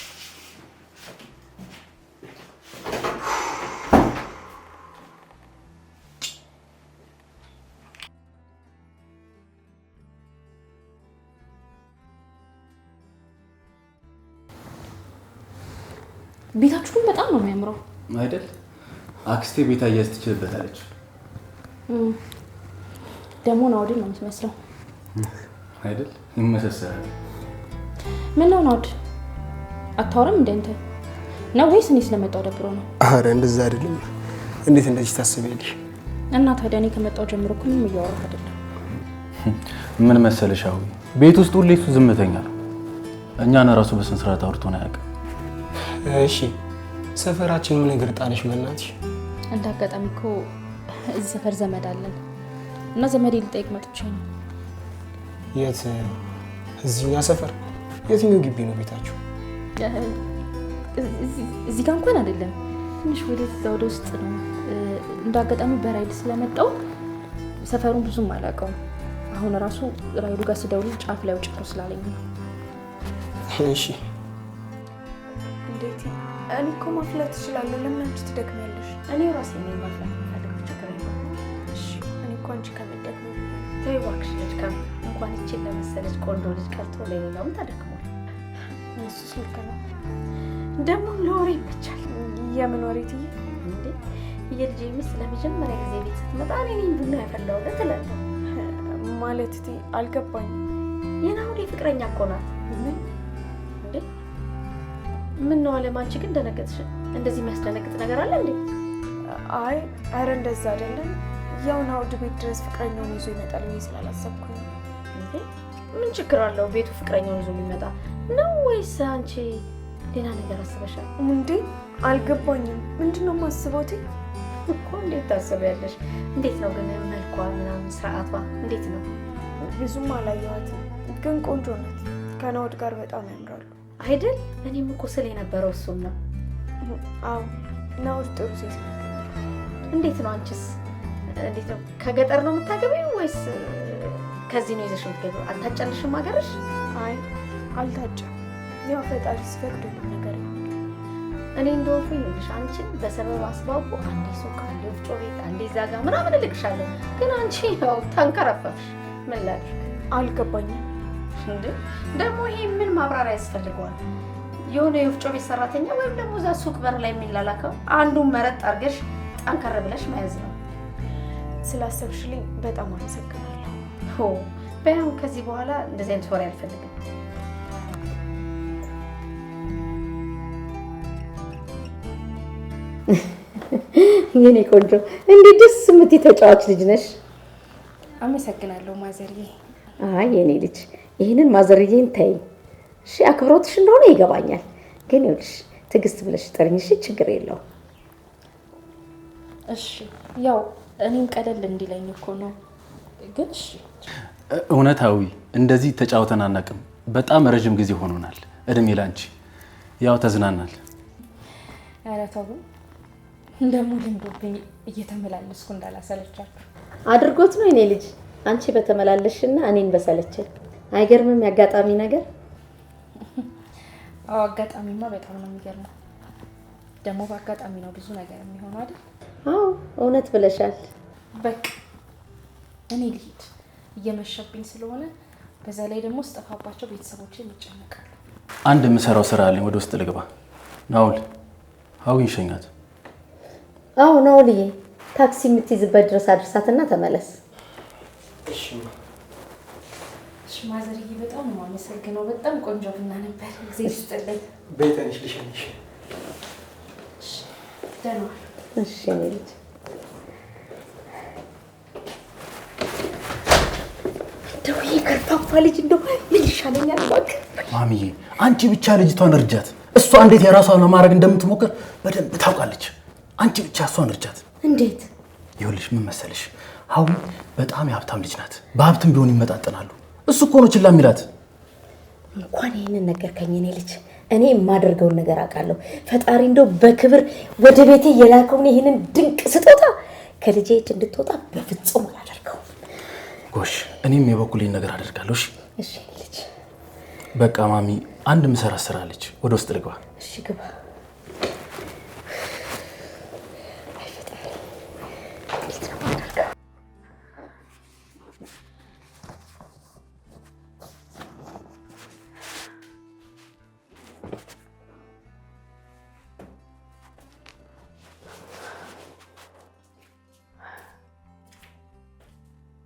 ቤታችሁ ግን በጣም ነው የሚያምረው አይደል? አክስቴ ቤት አያያዝ ትችልበታለች። ደግሞ ናውድን ነው የምትመስለው አይደል? ይመሳሰላል። ምን ነው ናውድ አታወራም እንደ አንተ ነው ወይስ እኔ ስለመጣሁ ደብሮ ነው? አረ እንደዛ አይደለም። እንዴት እንደዚህ ታስቢያለሽ? እና ታዲያ እኔ ከመጣሁ ጀምሮ እኮ ምንም እያወራሁ አይደለም። ምን መሰለሽ፣ አሁን ቤት ውስጥ ሁሌ እሱ ዝምተኛ ነው። እኛን እራሱ በስነ ስርዓት አውርቶን አያውቅም። እሺ ሰፈራችን ምን እግር ጣለሽ? በእናትሽ እንደ አጋጣሚ እኮ እዚህ ሰፈር ዘመድ አለን እና ዘመዴ ልጠይቅ መጥቼ ነው። የት? እዚህኛ ሰፈር? የትኛው ግቢ ነው ቤታችሁ? እዚህ ጋር እንኳን አይደለም፣ ትንሽ ወደዛ ወደ ውስጥ ነው። እንደ አጋጣሚ በራይድ ስለመጣው ሰፈሩን ብዙም አላውቀውም። አሁን ራሱ ራይዱ ጋር ስደውል ጫፍ ላይ ውጭ ስላለኝ ነው። እሺ እንዴት? እኔ እኮ ማፍላት እችላለሁ። ለምን አንቺ ትደክሚያለሽ? እኔ ራሴ ነኝ ማፍላት የምፈልገው። ችግር የለውም። እሺ እኔ እኮ አንቺ ከምትደክሚ ተይ እባክሽ። ልጅ እንኳን ይቺን ለመሰለች ቆንጆ ልጅ ቀርቶ ለሌላውም ተደክሟል። እሱስ ልክ ነው። ደግሞ ለወሬ ይመቻል። የምን ወሬ ትዬ? እንዴ የልጄ ሚስት ለመጀመሪያ ጊዜ ቤት ስትመጣ እኔ ነኝ ቡና ያፈላሁለት እላለሁ። ማለት እትዬ አልገባኝም። የናሁዴ ፍቅረኛ እኮ ናት። ምን እንዴ? ምን ነው አለም፣ አንቺ ግን ደነገጥሽ። እንደዚህ የሚያስደነግጥ ነገር አለ እንዴ? አይ ኧረ እንደዛ አይደለም። ያው ናውድ ቤት ድረስ ፍቅረኛውን ይዞ ይመጣል ብዬ ስላላሰብኩኝ። እንዴ ምን ችግር አለው? ቤቱ ፍቅረኛውን ይዞ የሚመጣ ነው ወይስ አንቺ ሌላ ነገር አስበሻል? እንዴ አልገባኝም። ምንድነው የማስበው እትዬ? እኮ እንዴት ታስቢያለሽ? እንዴት ነው ግን መልኳ ምናምን ስርዓቷ እንዴት ነው? ብዙም አላየኋትም፣ ግን ቆንጆ ናት። ከናውድ ጋር በጣም ያምራሉ አይደል? እኔም እኮ ስል የነበረው እሱን ነው። አዎ ናውድ ጥሩ ሴት ናት። እንዴት ነው አንቺስ? እንዴት ነው ከገጠር ነው የምታገቢው ወይስ ከዚህ ነው ይዘሽ የምትገቢው? አልታጨልሽም ሀገርሽ? አይ አልታጨም። ያው ፈጣሪ ሲፈቅድ ሁሉም ነገር ይሆናል። እኔ እንደውም ይኸውልሽ አንቺን በሰበብ አስባቡ አንዴ ሱቅ፣ አንዴ ወፍጮ ቤት፣ አንዴ እዛ ጋር ምናምን እልክሻለሁ። ግን አንቺ ያው ተንከረፈፍሽ። ምን ላድርግ? አልገባኝም። እንዴ ደግሞ ይሄ ምን ማብራሪያ ያስፈልገዋል? የሆነ የወፍጮ ቤት ሰራተኛ ወይም ደግሞ እዛ ሱቅ በር ላይ የሚላላከው አንዱን መረጥ አድርገሽ ጠንከር ብለሽ መያዝ ነው። ስላሰብሽልኝ በጣም አመሰግናለሁ። ሆ በያው ከዚህ በኋላ እንደዚህ አይነት ወሬ አልፈልግም። የኔ ቆንጆ እንዴት ደስ የምትይ ተጫዋች ልጅ ነሽ። አመሰግናለሁ ማዘርዬ። አይ የኔ ልጅ ይህንን ማዘርዬን ተይኝ እሺ። አክብሮትሽ እንደሆነ ይገባኛል፣ ግን ይኸውልሽ ትዕግስት ብለሽ ጥሪኝ እሺ። ችግር የለውም። እሺ ያው እኔም ቀለል እንዲለኝ እኮ ነው። ግን እሺ እውነታዊ እንደዚህ ተጫውተን አናውቅም። በጣም ረጅም ጊዜ ሆኖናል። እድሜ ላንቺ። ያው ተዝናናል። ኧረ ተው ደግሞ ልምዶብኝ እየተመላለስኩ እንዳላሰለቻችሁ አድርጎት ነው የኔ ልጅ። አንቺ በተመላለስሽና እኔን በሰለቸኝ። አይገርምም ያጋጣሚ ነገር? አዎ አጋጣሚማ በጣም ነው የሚገርመው። ደግሞ በአጋጣሚ ነው ብዙ ነገር የሚሆነው አይደል? አዎ እውነት ብለሻል። በቃ እኔ ልሂድ፣ እየመሸብኝ ስለሆነ በዛ ላይ ደግሞ ስጠፋባቸው ቤተሰቦቼ ይጨነቃሉ። አንድ የምሰራው ስራ አለኝ፣ ወደ ውስጥ ልግባ። ናውል ሀዊን ሸኛት። አዎ ናውልዬ፣ ታክሲ የምትይዝበት ድረስ አድርሳትና ተመለስ። እሺ እሺ ማዘርዬ፣ በጣም ነው የማመሰግነው። በጣም ቆንጆ ቡና ነበር። እግዚአብሔር ይስጥልኝ። በይ ተነሽ ልሸኝሽ። ደህና ዋሉ። እሺ የኔ ልጅ። እንደው ይሄ ከርፋፋ ልጅ እንደው ምን ይሻለኛል እባክህ። ማሚዬ አንቺ ብቻ ልጅቷን እርጃት። እሷ እንዴት የራሷን ለማድረግ እንደምትሞክር በደንብ ታውቃለች። አንቺ ብቻ እሷን እርጃት። እንዴት? ይኸውልሽ ምን መሰለሽ፣ ሀዊ በጣም የሀብታም ልጅ ናት። በሀብትም ቢሆን ይመጣጠናሉ። እሱ እኮ ነው ችላ የሚላት። እንኳን ይህንን ነገርከኝ የኔ ልጅ። እኔ የማደርገውን ነገር አውቃለሁ። ፈጣሪ እንደው በክብር ወደ ቤቴ የላከውን ይህንን ድንቅ ስጦታ ከልጄ እጅ እንድትወጣ በፍጹም አላደርገውም። ጎሽ እኔም የበኩሌን ነገር አደርጋለሁ። እሺ እሺ የኔ ልጅ። በቃ ማሚ፣ አንድ ምሰራ ስራ አለች። ወደ ውስጥ ልግባ። እሺ ግባ። አይ ፈጣሪ፣ እንዴት ነው የማደርገው?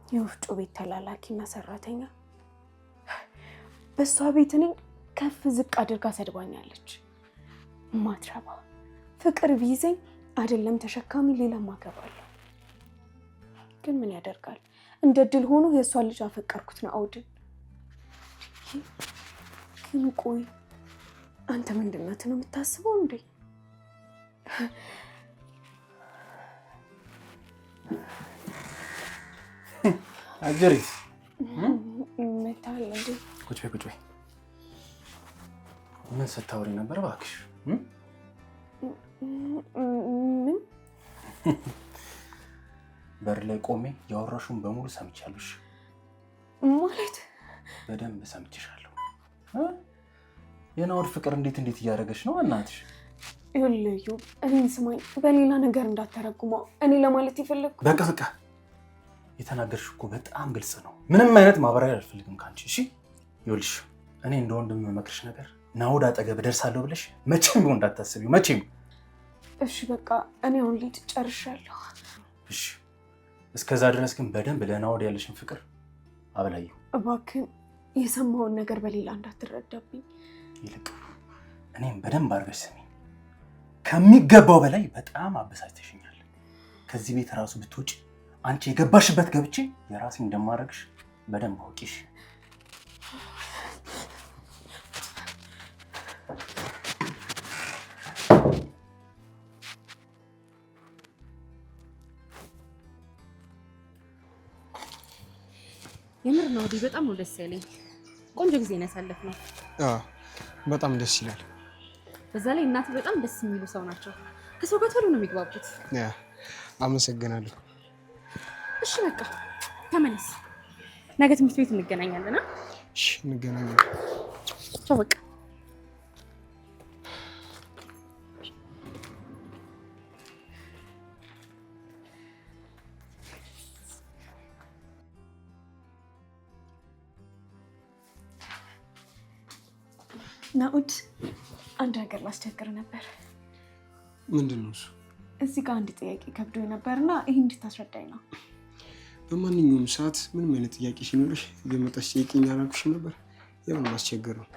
የወፍጮ ቤት ተላላኪና ሰራተኛ በእሷ ቤት እኔን ከፍ ዝቅ አድርጋ ሰድባኛለች። ማትረባ ፍቅር ቢይዘኝ አይደለም ተሸካሚ ሌላም አገባለሁ። ግን ምን ያደርጋል፣ እንደ ድል ሆኖ የእሷን ልጅ አፈቀርኩት ናኦድን። ግን ቆይ አንተ ምንድናት ነው የምታስበው እንዴ? አጀሪት መታል እንዴ? ቁጭ በይ ቁጭ በይ። ምን ስታወሪ ነበር እባክሽ? ምን? በር ላይ ቆሜ ያወራሽውን በሙሉ ሰምቻለሽ። ማለት? በደንብ ሰምቼሻለሁ። የናኦድ ፍቅር እንዴት እንዴት እያደረገች ነው እናትሽ? ይኸውልህ እኔን ስማኝ፣ በሌላ ነገር እንዳተረጉመው። እኔ ለማለት የፈለግኩት በቃ በቃ፣ የተናገርሽ እኮ በጣም ግልጽ ነው። ምንም አይነት ማብራሪያ አልፈልግም ከአንቺ። እሺ ይኸውልሽ፣ እኔ እንደ ወንድም የምመክርሽ ነገር ናኦድ አጠገብ እደርሳለሁ ብለሽ መቼም ቢሆን እንዳታስቢው፣ መቼም። እሺ በቃ እኔ አሁን ልሂድ፣ ጨርሻለሁ። እሺ፣ እስከዛ ድረስ ግን በደንብ ለናኦድ ያለሽን ፍቅር አበላየው። እባክህን የሰማውን ነገር በሌላ እንዳትረዳብኝ። ይልቅ እኔም በደንብ አድርገሽ ስሚ። ከሚገባው በላይ በጣም አበሳጭተሽኛል። ከዚህ ቤት ራሱ ብትወጪ አንቺ የገባሽበት ገብቼ የራሴ እንደማደርግሽ በደንብ አውቂሽ። የምር ነው በጣም ነው ደስ ያለኝ። ቆንጆ ጊዜ ነው ያሳለፍነው። አዎ በጣም ደስ ይላል። በዛ ላይ እናት በጣም ደስ የሚሉ ሰው ናቸው። ከሰው ጋር ቶሎ ነው የሚግባቡት። አመሰግናለሁ። እሺ በቃ ተመለስ። ነገ ትምህርት ቤት እንገናኛለን። እሺ እንገናኛለን። ቻው በቃ። ናኦድ አንድ ነገር ላስቸግር ነበር። ምንድን ነው እሱ? እዚህ ጋር አንድ ጥያቄ ከብዶ ነበርና ይህ እንድታስረዳኝ ነው። በማንኛውም ሰዓት ምንም አይነት ጥያቄ ሲኖርሽ እየመጣሽ ጠይቂኝ አላልኩሽም ነበር? የምን ማስቸገር ነው።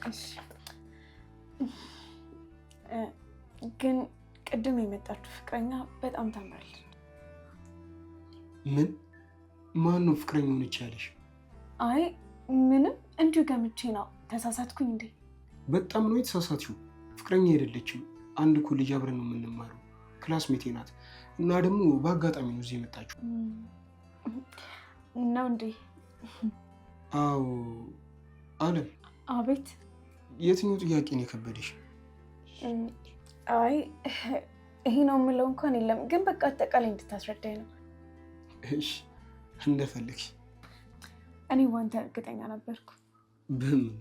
እሺ ግን ቅድም የመጣችው ፍቅረኛ በጣም ታምራለች። ምን? ማን ነው ፍቅረኛ ሆነች ያለሽ? አይ ምንም እንዲሁ ገምቼ ነው። ተሳሳትኩኝ እንዴ? በጣም ነው የተሳሳትሽው። ፍቅረኛ አይደለችም። አንድ ኮሌጅ አብረን ነው የምንማረው። classmate ኤ ናት እና ደግሞ በአጋጣሚ ነው እዚህ የመጣችው። ነው እንዴ? አዎ። አለም። አቤት። የትኛው ጥያቄ ነው የከበደሽ? አይ ይሄ ነው የምለው እንኳን የለም፣ ግን በቃ አጠቃላይ እንድታስረዳኝ ነው። እሺ እንደፈለግሽ። እኔ ዋንተ እርግጠኛ ነበርኩ። በምን?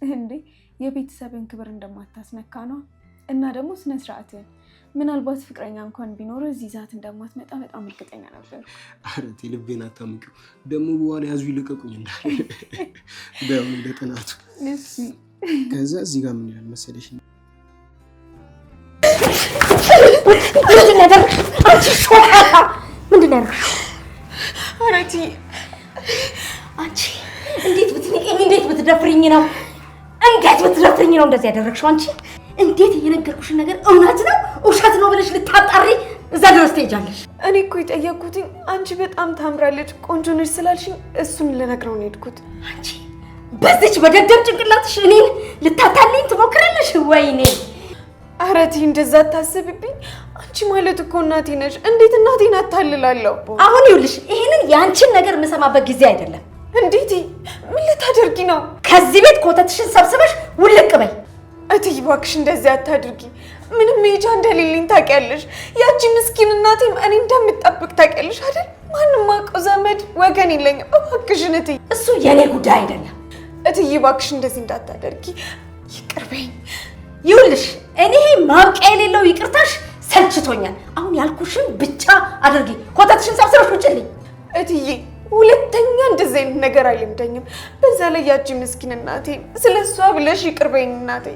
እንዴ የቤተሰብን ክብር እንደማታስነካ ነው፣ እና ደግሞ ስነ ስርዓትን። ምናልባት ፍቅረኛ እንኳን ቢኖር እዚህ ይዛት እንደማትመጣ በጣም እርግጠኛ ነበር። ኧረ ተይ ልቤን አታምቂው። ደግሞ በኋላ ያዙ ይልቀቁኝ እንዳለ ደግሞ እንደ ጥናቱ። እሺ ከዛ እዚህ ጋር ምን ይላል መሰለሽ? ምንድን ነው ያደረግሽው? አንቺ ሾካካ ምንድን ነው ያደረግሽው? ኧረ ተይ አንቺ እንዴት ብትንቀኝ፣ እንዴት ብትደፍሪኝ ነው? እንዴት ብትደፍሪኝ ነው እንደዚህ ያደረግሽው አንቺ? እንዴት የነገርኩሽን ነገር እውነት ነው ውሸት ነው ብለሽ ልታጣሪ እዛ ድረስ ትሄጃለሽ? እኔ እኮ የጠየኩትኝ አንቺ በጣም ታምራለች ቆንጆ ነች ስላልሽኝ እሱን ልነግረው ነው የሄድኩት። አንቺ በዚች በደደብ ጭንቅላትሽ እኔን ልታታልኝ ትሞክራለሽ? ወይኔ ኧረ ተይ እንደዛ አታስብብኝ። አንቺ ማለት እኮ እናቴ ነሽ። እንዴት እናቴን አታልላለሁ? አሁን ይኸውልሽ ይሄንን የአንቺን ነገር የምሰማበት ጊዜ አይደለም። እንዴት? ምን ልታደርጊ ነው? ከዚህ ቤት ኮተትሽን ሰብስበሽ ውልቅ በይ። እትዬ እባክሽ እንደዚህ አታድርጊ። ምንም መሄጃ እንደሌለኝ ታውቂያለሽ። ያቺ ምስኪን እናቴም እኔ እንደምጠብቅ ታውቂያለሽ አይደል? ማንም አውቀው ዘመድ ወገን የለኝም። እባክሽን እትዬ። እሱ የኔ ጉዳይ አይደለም። እትዬ እባክሽ እንደዚህ እንዳታደርጊ፣ ይቅር በይኝ። ይኸውልሽ እኔ ማብቂያ የሌለው ይቅርታሽ ሰልችቶኛል። አሁን ያልኩሽን ብቻ አድርጊ። ኮተትሽን ሰብስበሽ ውጭልኝ። እትዬ ሁለተኛ እንደዚህ አይነት ነገር አይለምደኝም። በዛ ላይ ያቺ ምስኪን እናቴ፣ ስለ እሷ ብለሽ ይቅር በይኝ እናቴ።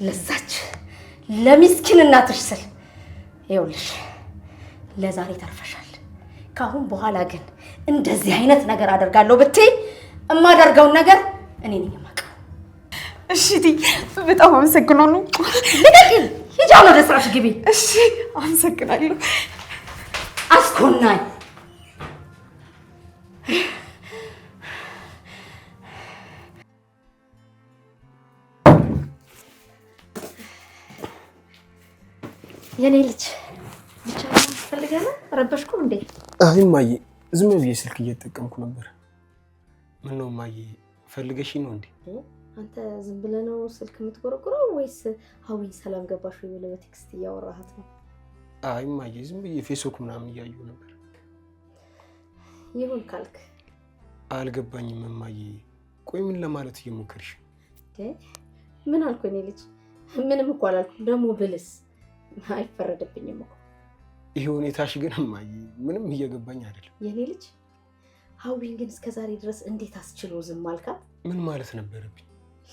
ለዛች ለሚስኪን እናትሽ ስል ይኸውልሽ ለዛሬ ተርፈሻል። ከአሁን በኋላ ግን እንደዚህ አይነት ነገር አደርጋለሁ ብትይ እማደርገውን ነገር እኔ ነኝ የማውቀው። እሺ እትዬ በጣም አመሰግናለሁ። ልቀቂኝ! ሂጂ አሁን ወደ ስራሽ ግቢ። እሺ አመሰግናለሁ። አስኮናኝ። የኔ ልጅ ብቻ ፈልገህ ነው? ረበሽኩ እንዴ? አይ እማዬ፣ ዝም ብዬ ስልክ እየተጠቀምኩ ነበር። ምነው እማዬ ፈልገሽኝ ነው እንዴ? አንተ ዝም ብለህ ነው ስልክ የምትጎረጉረው ወይስ ሀዊን ሰላም ገባሽ ወይ ብለህ በ text እያወራሃት ነው? አይ እማዬ፣ ዝም ብዬ ፌስቡክ ምናምን እያየሁ ነበር። ይሁን ካልክ። አልገባኝም እማዬ። ቆይ ምን ለማለት እየሞከርሽ? ምን አልኩ እኔ ልጅ? ምንም እኮ አላልኩም። ደግሞ ብልስ አይፈረድብኝም እኮ። ይሄ ሁኔታሽ ግን እማዬ ምንም እየገባኝ አይደለም። የኔ ልጅ ሀዊን ግን እስከዛሬ ድረስ እንዴት አስችሎ ዝም አልካት? ምን ማለት ነበረብኝ?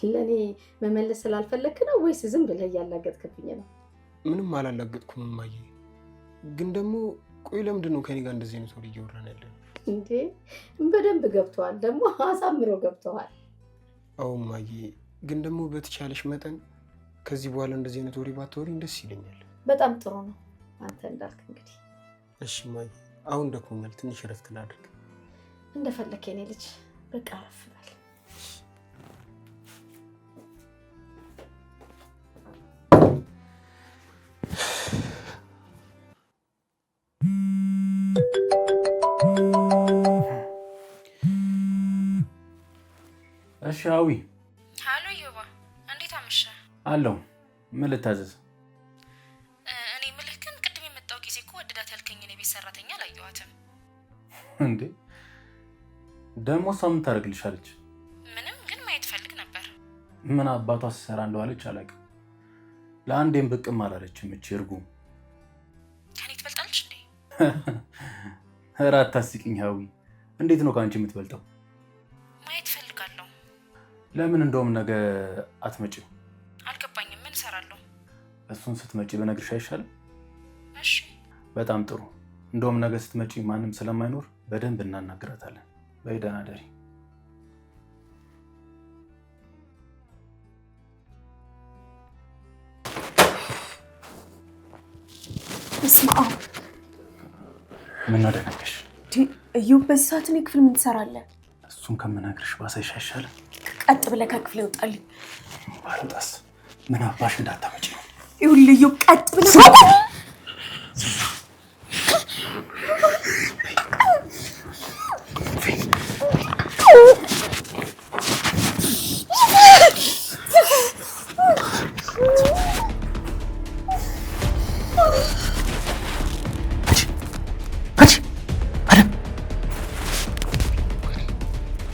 ለእኔ መመለስ ስላልፈለክ ነው ወይስ ዝም ብለህ እያላገጥክብኝ ነው? ምንም አላላገጥኩም እማዬ። ግን ደግሞ ቆይ ለምንድን ነው ከኔ ጋር እንደዚህ አይነት ወሬ እያወራን ያለነው? እንዴ በደንብ ገብተዋል፣ ደግሞ አሳምሮ ገብተዋል። አዎ እማዬ፣ ግን ደግሞ በተቻለሽ መጠን ከዚህ በኋላ እንደዚህ አይነት ወሬ ባታወሪኝ ደስ ይለኛል። በጣም ጥሩ ነው አንተ እንዳልክ እንግዲህ። እሺ እማዬ፣ አሁን ደክሞኛል፣ ትንሽ እረፍት ላድርግ። እንደፈለክ የኔ ልጅ፣ በቃ አረፍ በል። እሺ አዊ። ሀሎ ዮባ፣ እንዴት አመሸህ? አለሁ። ምን ልታዘዝ? እኔ ምልህ ግን ቅድም የመጣው ጊዜ እኮ ወደዳት ያልከኝን የቤት ሰራተኛ አላየኋትም። እንዴ ደግሞ እሷ ምን ታደርግልሻለች? ምንም፣ ግን ማየት ፈልግ ነበር። ምን አባቷ ስትሰራ እንደዋለች አላውቅም። ለአንዴም ብቅም አላለችም እቺ እርጉም። ከኔ ትበልጣለች እንዴ? ኧረ አታስቂኝ ሀዊ። እንዴት ነው ከአንቺ የምትበልጠው? ማየት ፈልጋለሁ። ለምን እንደውም ነገ አትመጪም? አልገባኝም። ምን እሰራለሁ? እሱን ስትመጪ በነግርሽ አይሻልም? እሺ። በጣም ጥሩ። እንደውም ነገ ስትመጪ ማንም ስለማይኖር በደንብ እናናግራታለን። በይ ደህና ደሪ። በስመ አብ። ምነው ደነገሽ? እዩብ በዚህ ሰዓት እኔ ክፍል ምን ትሰራለህ? እሱን ከምነግርሽ ባሳይሽ አይሻልም? ቀጥ ብለህ ከክፍል ይወጣልኝ። ባልወጣስ ምን አባሽ እንዳታመጪ ነው። ይኸውልህ እዩብ ቀጥ ብለህ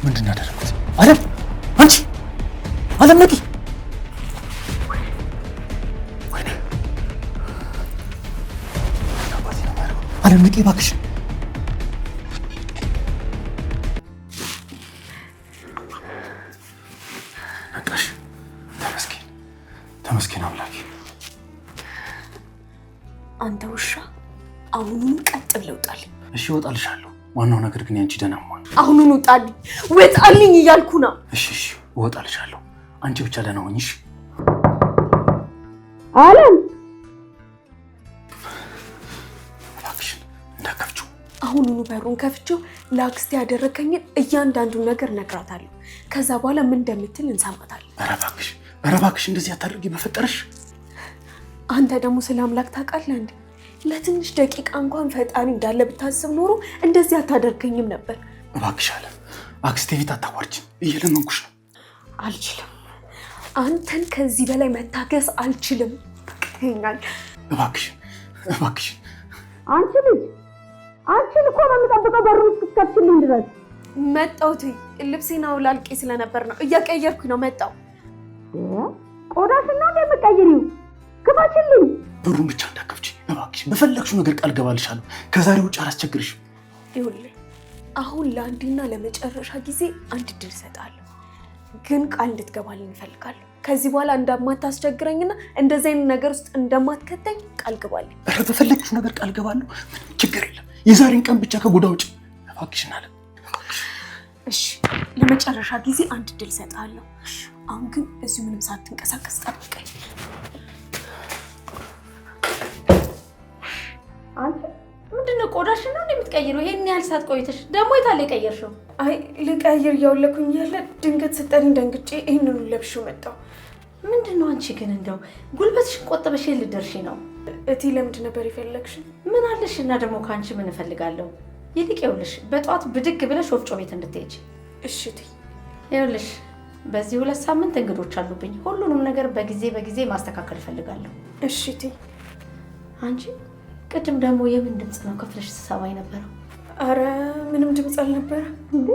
ምንድን ነው ያደረኩት? አለም አንቺ አለም ነቂ። ወይኔ አለም ንቂ እባክሽ። ነቃሽ። ተመስገን ተመስገን አምላኬ። አንተ ውሻ አሁኑኑ ቀጥ ብለህ ውጣልኝ። እሺ እወጣልሻለሁ፣ ዋናው ነገር ግን ያንቺ ደህና መሆን። አሁኑን ውጣልኝ፣ ውጣልኝ እያልኩ ነው። እሺ እሺ እወጣልሻለሁ። አንቺ ብቻ ደህና ሁኚ። እሺ አለም እባክሽን እንዳትከፍቺው። አሁኑኑ በሩን ከፍቼው ለአክስቴ ያደረከኝን እያንዳንዱን ነገር እነግራታለሁ። ከዛ በኋላ ምን እንደምትል እንሰማታለን። ኧረ እባክሽ፣ ኧረ እባክሽ እንደዚህ አታድርጊ በፈጠረሽ። አንተ ደግሞ ስለ አምላክ ታውቃለህ እንዴ? ለትንሽ ደቂቃ እንኳን ፈጣሪ እንዳለ ብታስብ ኖሮ እንደዚህ አታደርገኝም ነበር። እባክሽ አለም፣ አክስቴ ፊት አታዋርጂኝ፣ እየለመንኩሽ ነው። አልችልም፣ አንተን ከዚህ በላይ መታገስ አልችልም። ይኛል። እባክሽ እባክሽ። አንቺ ልጅ አንቺን እኮ ነው የምጠብቀው በሩን እስክትከፍቺልኝ ድረስ። መጣሁ እትዬ፣ ልብሴን አውላልቄ ስለነበር ነው እያቀየርኩኝ ነው። መጣሁ። ቆዳሽን ነው እንደምትቀይሪው? ክፈችልኝ። በሩን ብቻ እንዳትከፍቺ እባክሽ። በፈለግሽው ነገር ቃል ገባልሻለሁ። ከዛሬ ውጭ አላስቸግርሽም። ይኸውልህ አሁን ለአንዴና ለመጨረሻ ጊዜ አንድ እድል እሰጥሃለሁ፣ ግን ቃል እንድትገባልኝ እፈልጋለሁ። ከዚህ በኋላ እንደማታስቸግረኝና እንደዚህ አይነት ነገር ውስጥ እንደማትከተኝ ቃል ግባልኝ። ኧረ በፈለግሽው ነገር ቃል ገባለሁ። ምንም ችግር የለም። የዛሬን ቀን ብቻ ከጎዳ ውጭ እባክሽን አለ። እሺ፣ ለመጨረሻ ጊዜ አንድ እድል እሰጥሃለሁ። አሁን ግን እዚሁ ምንም ሳትንቀሳቀስ ጠብቀኝ። አንቺ ምንድን ነው ቆዳሽን ነው የምትቀይሪው? ይሄን ያህል ሰዓት ቆይተሽ ደግሞ የት አለ የቀየርሽው? አይ ልቀይር እያወለኩኝ እያለ ድንገት ስጠሪኝ ደንግጬ ይህንኑ ለብሼው መጣሁ። ምንድን ነው አንቺ ግን እንደው ጉልበትሽን ቆጥበሽ የት ልትደርሺ ነው? እቲ ለምንድን ነበር የፈለግሽኝ? ምን አለሽ እና ደግሞ ከአንቺ ምን እፈልጋለሁ? ይልቅ ይኸውልሽ በጠዋት ብድግ ብለሽ ወፍጮ ቤት እንድትሄጂ። እሺ እትዬ። ይኸውልሽ በዚህ 2 ሳምንት እንግዶች አሉብኝ። ሁሉንም ነገር በጊዜ በጊዜ ማስተካከል እፈልጋለሁ። እሺ እትዬ። አንቺ ቅድም ደግሞ የምን ድምፅ ነው ከፍለሽ ስሰማ የነበረው? አረ ምንም ድምፅ አልነበረ። እንዴ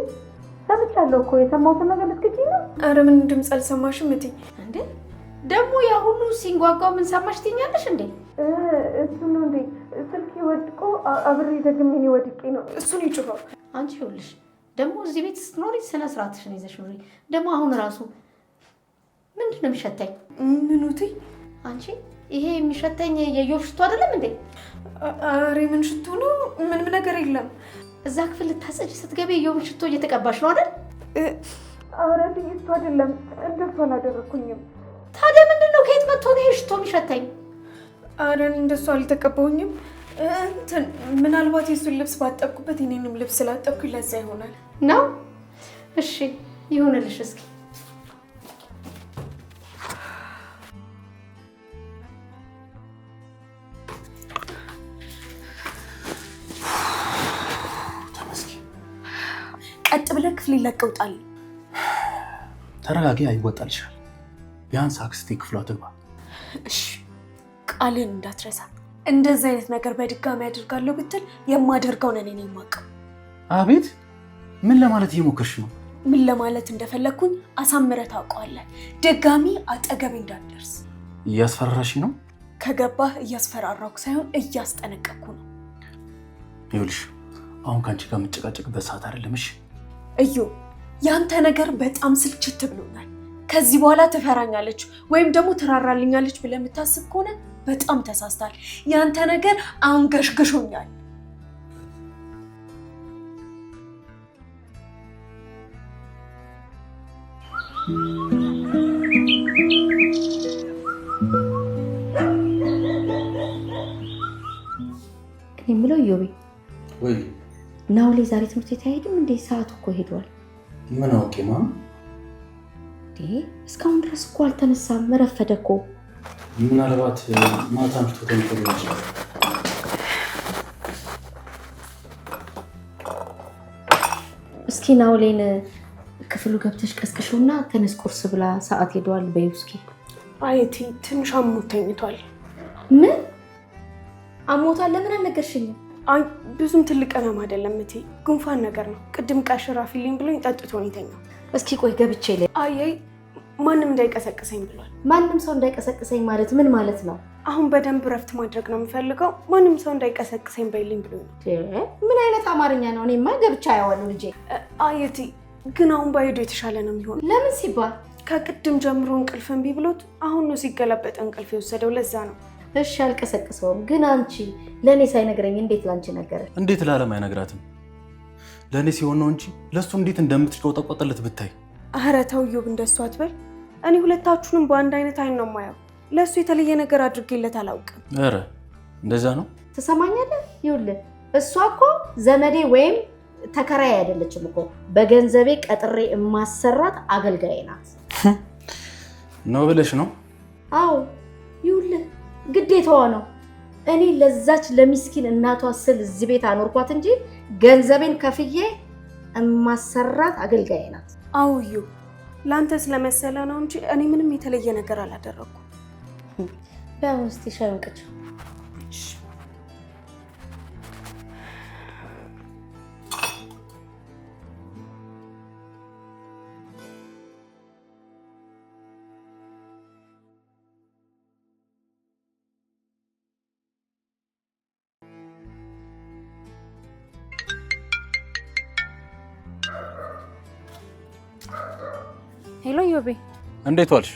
ሰምቻለሁ እኮ የሰማሁትን ነገር ልትክጂ ነው? አረ ምንም ድምፅ አልሰማሽም እትዬ። እንዴ ደግሞ ያ ሁሉ ሲንጓጓው ምን ሰማሽ ትይኛለሽ እንዴ? እሱ ነው እንዴ? ስልኬ ወድቆ አብሬ ደግሜ እኔ ወድቄ ነው እሱን ይጮኸው። አንቺ ይኸውልሽ ደግሞ እዚህ ቤት ስትኖሪ ስነ ስርዓትሽን ይዘሽ ኑሪ። ደግሞ አሁን ራሱ ምንድን ነው የሚሸተኝ? ምኑ እትዬ? አንቺ ይሄ የሚሸተኝ የኢዮብ ሽቶ አይደለም እንዴ? ኧረ ምን ሽቶ ነው? ምንም ነገር የለም። እዛ ክፍል ልታጸጂ ስትገቢ የኢዮብን ሽቶ እየተቀባሽ ነው አይደል? ኧረ እትዬ እሱ አይደለም፣ እንደሱ አላደረኩኝም። ታዲያ ምንድን ነው? ከየት መጥቶ ነው ይሄ ሽቶ የሚሸተኝ? ኧረ እኔ እንደሱ አልተቀባሁኝም። እንትን ምናልባት የእሱን ልብስ ባጠብኩበት የእኔንም ልብስ ስላጠብኩኝ ለዛ ይሆናል ነው። እሺ ይሁንልሽ። እስኪ ተመስገን። ቀጥ ብለህ ክፍሌ ለቀህ ውጣልኝ። ተረጋጊ፣ አይወጣልሻል። ቢያንስ አክስቴ ክፍሏ ትግባ። እሺ ቃልን እንዳትረሳ። እንደዚህ አይነት ነገር በድጋሚ አደርጋለሁ ብትል የማደርገውን እኔ ነኝ የማውቀው። አቤት፣ ምን ለማለት እየሞከርሽ ነው? ምን ለማለት እንደፈለግኩኝ አሳምረህ ታውቀዋለህ። ድጋሚ አጠገቤ እንዳትደርስ። እያስፈራራሽ ነው? ከገባህ እያስፈራራኩ ሳይሆን እያስጠነቀቅኩ ነው። ይኸውልሽ አሁን ከአንቺ ጋር የምጨቃጨቅበት ሰዓት አይደለም። እሺ እዩ፣ ያንተ ነገር በጣም ስልችት ብሎኛል። ከዚህ በኋላ ትፈራኛለች ወይም ደግሞ ትራራልኛለች ብለህ የምታስብ ከሆነ በጣም ተሳስታል። ያንተ ነገር አንገሽግሾኛል። እኔ የምለው ኢዮቤ፣ ወይ ናውሌ ዛሬ ትምህርት ቤት አይሄድም እንዴ? ሰዓቱ እኮ ሄዷል። ምን አውቄ ማም። እስካሁን ድረስ እኮ አልተነሳም። ረፈደ እኮ። ምናልባት ማታ አምሽቶ ተኝቶ ሊሆን ይችላል። እስኪ ናውሌን ክፍሉ ገብተሽ ቀስቅሽውና ተነስ ቁርስ ብላ፣ ሰዓት ሄዷል በይው እስኪ። አይ እትዬ ትንሽ አሞት ተኝቷል። ምን አሞታል? ለምን አልነገርሽኝም? አይ ብዙም ትልቅ ህመም አይደለም እትዬ፣ ጉንፋን ነገር ነው። ቅድም ቀሽራ ፊልኝ ብሎኝ ጠጥቶ ነው የተኛው። እስኪ ቆይ ገብቼ ላይ። አይ አይ ማንም እንዳይቀሰቅሰኝ ብሏል። ማንም ሰው እንዳይቀሰቅሰኝ ማለት ምን ማለት ነው? አሁን በደንብ እረፍት ማድረግ ነው የምፈልገው። ማንም ሰው እንዳይቀሰቅሰኝ በይልኝ ብሎኝ ነው። ምን አይነት አማርኛ ነው? እኔማ ገብቼ አየዋለሁ ልጄ። አይ እትዬ ግን አሁን ባይሄዱ የተሻለ ነው የሚሆነው። ለምን ሲባል? ከቅድም ጀምሮ እንቅልፍ እምቢ ብሎት አሁን ነው ሲገላበጥ እንቅልፍ የወሰደው። ለዛ ነው። እሺ አልቀሰቅሰውም። ግን አንቺ ለእኔ ሳይነግረኝ እንዴት ላንቺ ነገረሽ? እንዴት ለዓለም አይነግራትም? ለእኔ ሲሆን ነው እንጂ ለእሱ እንዴት እንደምትሽቆጠቆጥለት ብታይ። ኧረ ተው እዮብ፣ እንደሱ አትበል። እኔ ሁለታችሁንም በአንድ አይነት አይን ነው የማየው። ለእሱ የተለየ ነገር አድርጌለት አላውቅም። ኧረ እንደዛ ነው። ትሰማኛለህ? ይኸውልህ እሷ እኮ ዘመዴ ወይም ተከራይ አይደለችም እኮ በገንዘቤ ቀጥሬ የማሰራት አገልጋይ ናት። ነው ብለሽ ነው? አዎ ይኸውልህ ግዴታዋ ነው። እኔ ለዛች ለሚስኪን እናቷ ስል እዚህ ቤት አኖርኳት እንጂ ገንዘቤን ከፍዬ የማሰራት አገልጋይ ናት። አዎ እዮብ፣ ለአንተ ስለመሰለ ነው እንጂ እኔ ምንም የተለየ ነገር አላደረኩም። በአሁን እስኪ ሻዩን ቅጂው። Hello ዮቤ፣ እንዴት ዋልሽ?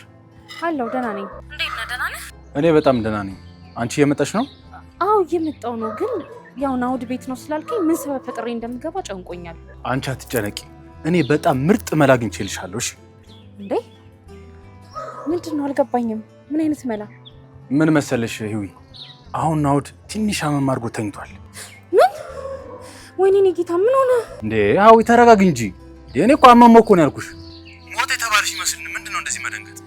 አለሁ፣ ደህና ነኝ። እንዴት ነህ? ደህና ነህ? እኔ በጣም ደህና ነኝ። አንቺ እየመጣሽ ነው? አዎ እየመጣሁ ነው፣ ግን ያው ናውድ ቤት ነው ስላልከኝ ምን ሰበብ ፈጥሬ እንደምገባ ጨንቆኛል። አንቺ አትጨነቂ፣ እኔ በጣም ምርጥ መላ አግኝቼልሻለሁ። እሺ። እንዴ ምንድን ነው? አልገባኝም። ምን አይነት መላ? ምን መሰለሽ ህዊ፣ አሁን ናውድ ትንሽ አመም አድርጎ ተኝቷል። ምን? ወይኔ እኔ ጌታ፣ ምን ሆነ እንዴ? አዊ ተረጋግ እንጂ። እኔ እኮ አመመው እኮ ነው ያልኩሽ። ሞት የተባለሽ ይመስል ምንድን ነው እንደዚህ መደንገጥ?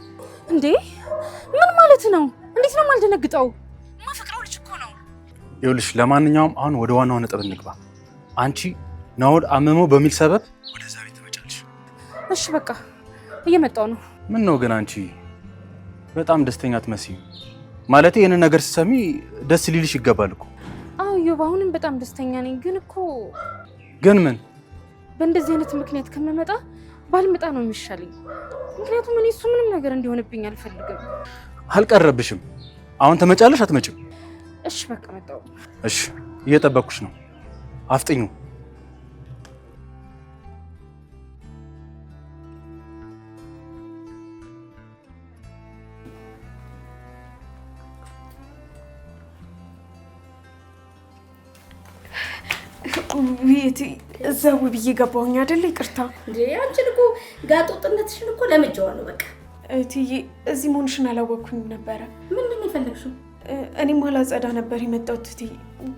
እንዴ ምን ማለት ነው? እንዴት ነው የማልደነግጠው? ማፈቅረው ልጅ እኮ ነው። ይኸውልሽ፣ ለማንኛውም አሁን ወደ ዋናው ነጥብ እንግባ። አንቺ ናውድ አመመው በሚል ሰበብ ወደዛ ቤት ትመጫለሽ። እሺ በቃ እየመጣሁ ነው። ምን ነው ግን አንቺ በጣም ደስተኛ አትመስይም። ማለቴ ይሄንን ነገር ስትሰሚ ደስ ሊልሽ ይገባል እኮ። አዎ እዮብ፣ አሁንም በጣም ደስተኛ ነኝ። ግን እኮ ግን ምን በእንደዚህ አይነት ምክንያት ከምመጣ ባልመጣ ነው የሚሻለኝ። ምክንያቱም እኔ እሱ ምንም ነገር እንዲሆንብኝ አልፈልግም። አልቀረብሽም። አሁን ትመጫለሽ አትመጭም? እሺ በቃ መጣሁ። እሺ እየጠበኩሽ ነው። አፍጥኙ። እዛው ብዬ ገባሁኝ አይደል? ይቅርታ። እንዴ አንቺን እኮ ጋጦጥነትሽን እኮ ለምጄዋለሁ። በቃ እትዬ እዚህ መሆንሽን አላወቅኩኝም ነበረ። ምንድን ነው የፈለግሽው? እኔም አላጸዳ ነበር የመጣሁት እትዬ፣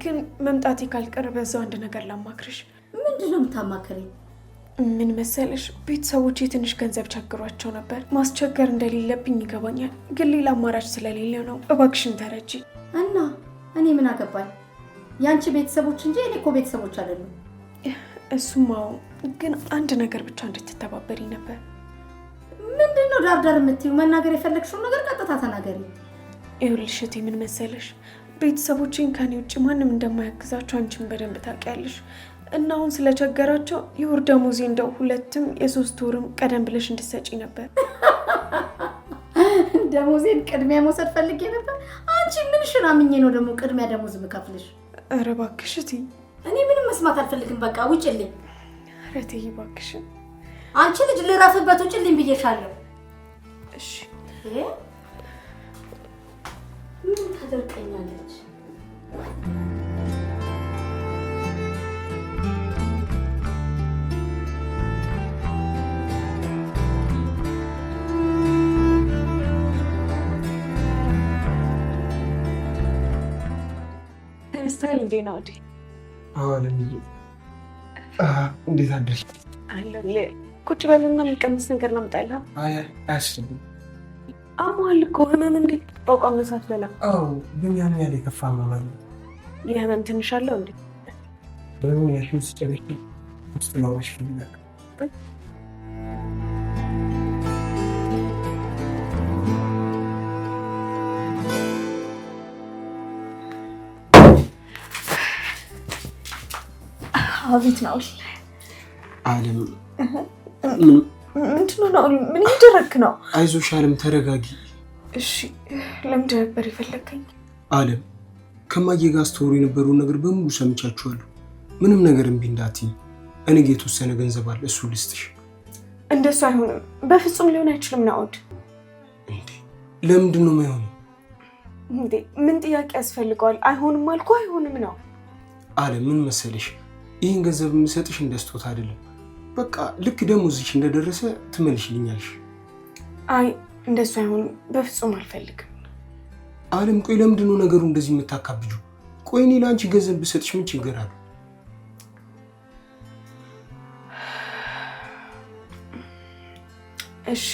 ግን መምጣቴ ካልቀረ በዛው አንድ ነገር ላማክርሽ። ምንድን ነው የምታማክሪኝ? ምን መሰለሽ፣ ቤተሰቦቼ ትንሽ ገንዘብ ቸግሯቸው ነበር። ማስቸገር እንደሌለብኝ ይገባኛል፣ ግን ሌላ አማራጭ ስለሌለ ነው። እባክሽን ተረጂ። እና እኔ ምን አገባኝ? ያንቺ ቤተሰቦች እንጂ እኔ እኮ ቤተሰቦች አይደሉም። እሱማ ግን አንድ ነገር ብቻ እንድትተባበሪ ነበር። ምንድን ነው ዳርዳር የምትይው? መናገር የፈለግሽውን ነገር ቀጥታ ተናገሪ። ይኸውልሽ እህቴ፣ ምን መሰለሽ፣ ቤተሰቦቼን ከኔ ውጭ ማንም እንደማያግዛቸው አንቺን በደንብ ታውቂያለሽ። እና አሁን ስለቸገራቸው የወር ደመወዜ እንደው 2ም የ3 ወርም ቀደም ብለሽ እንድትሰጪ ነበር። ደሞዜን ቅድሚያ መውሰድ ፈልጌ ነበር። አንቺ ምንሽን አምኜ ነው ደግሞ ቅድሚያ ደሞዝ የምከፍልሽ? ኧረ እባክሽ እህቴ፣ እኔ ምንም መስማት አልፈልግም። በቃ ውጭልኝ። ኧረ እትዬ እባክሽ። አንቺ ልጅ ልረፍበት፣ ውጭልኝ ብዬሻለሁ። እሺ። ምን ታደርቀኛለች? ተነስተሃል እንዴ ናውዲ? አዎ አለምዬ፣ እንዴት አደርሽ? አለሁልህ። ቁጭ በልና የሚቀመስ ነገር ላምጣልህ። አይ አያስፈልግም። አሞሃል እኮ ህመም እንዴት ትቋቋም ነው ሳትበላ? አዎ ግን ያን ያህል የከፋ ህመም አለ። የህመም ትንሽ አለው እንዴ? በምን ያልሽውን ስጨርሺ ውስጥ ላወራሽ እፈልጋለሁ። አቤት ናውል። አለም ምንድን ነው ናውል? ምን እያደረግክ ነው? አይዞሽ አለም ተረጋጊ። እሺ ለምንድን ነበር የፈለግከኝ? አለም ከማዬ ጋር ስትወሩ የነበረውን ነገር በሙሉ ሰምቻችኋለሁ። ምንም ነገር እምቢ እንዳትዪ። እኔ ጋ የተወሰነ ገንዘብ አለ፣ እሱ ልስጥሽ። እንደሱ አይሆንም፣ በፍጹም ሊሆን አይችልም ናውድ። እንዴ ለምንድን ነው የማይሆነው? እንዴ ምን ጥያቄ ያስፈልገዋል? አይሆንም አልኩህ፣ አይሆንም ነው። አለም ምን መሰለሽ፣ ይህን ገንዘብ የምሰጥሽ እንደ ስጦታ አይደለም። በቃ ልክ ደሞዝሽ እንደደረሰ ትመልሽልኛለሽ። አይ እንደሱ አይሆንም፣ በፍጹም አልፈልግም። አለም ቆይ ለምንድን ነው ነገሩ እንደዚህ የምታካብጁ? ቆይ እኔ ለአንቺ ገንዘብ ብሰጥሽ ምን ችግር አለው? እሺ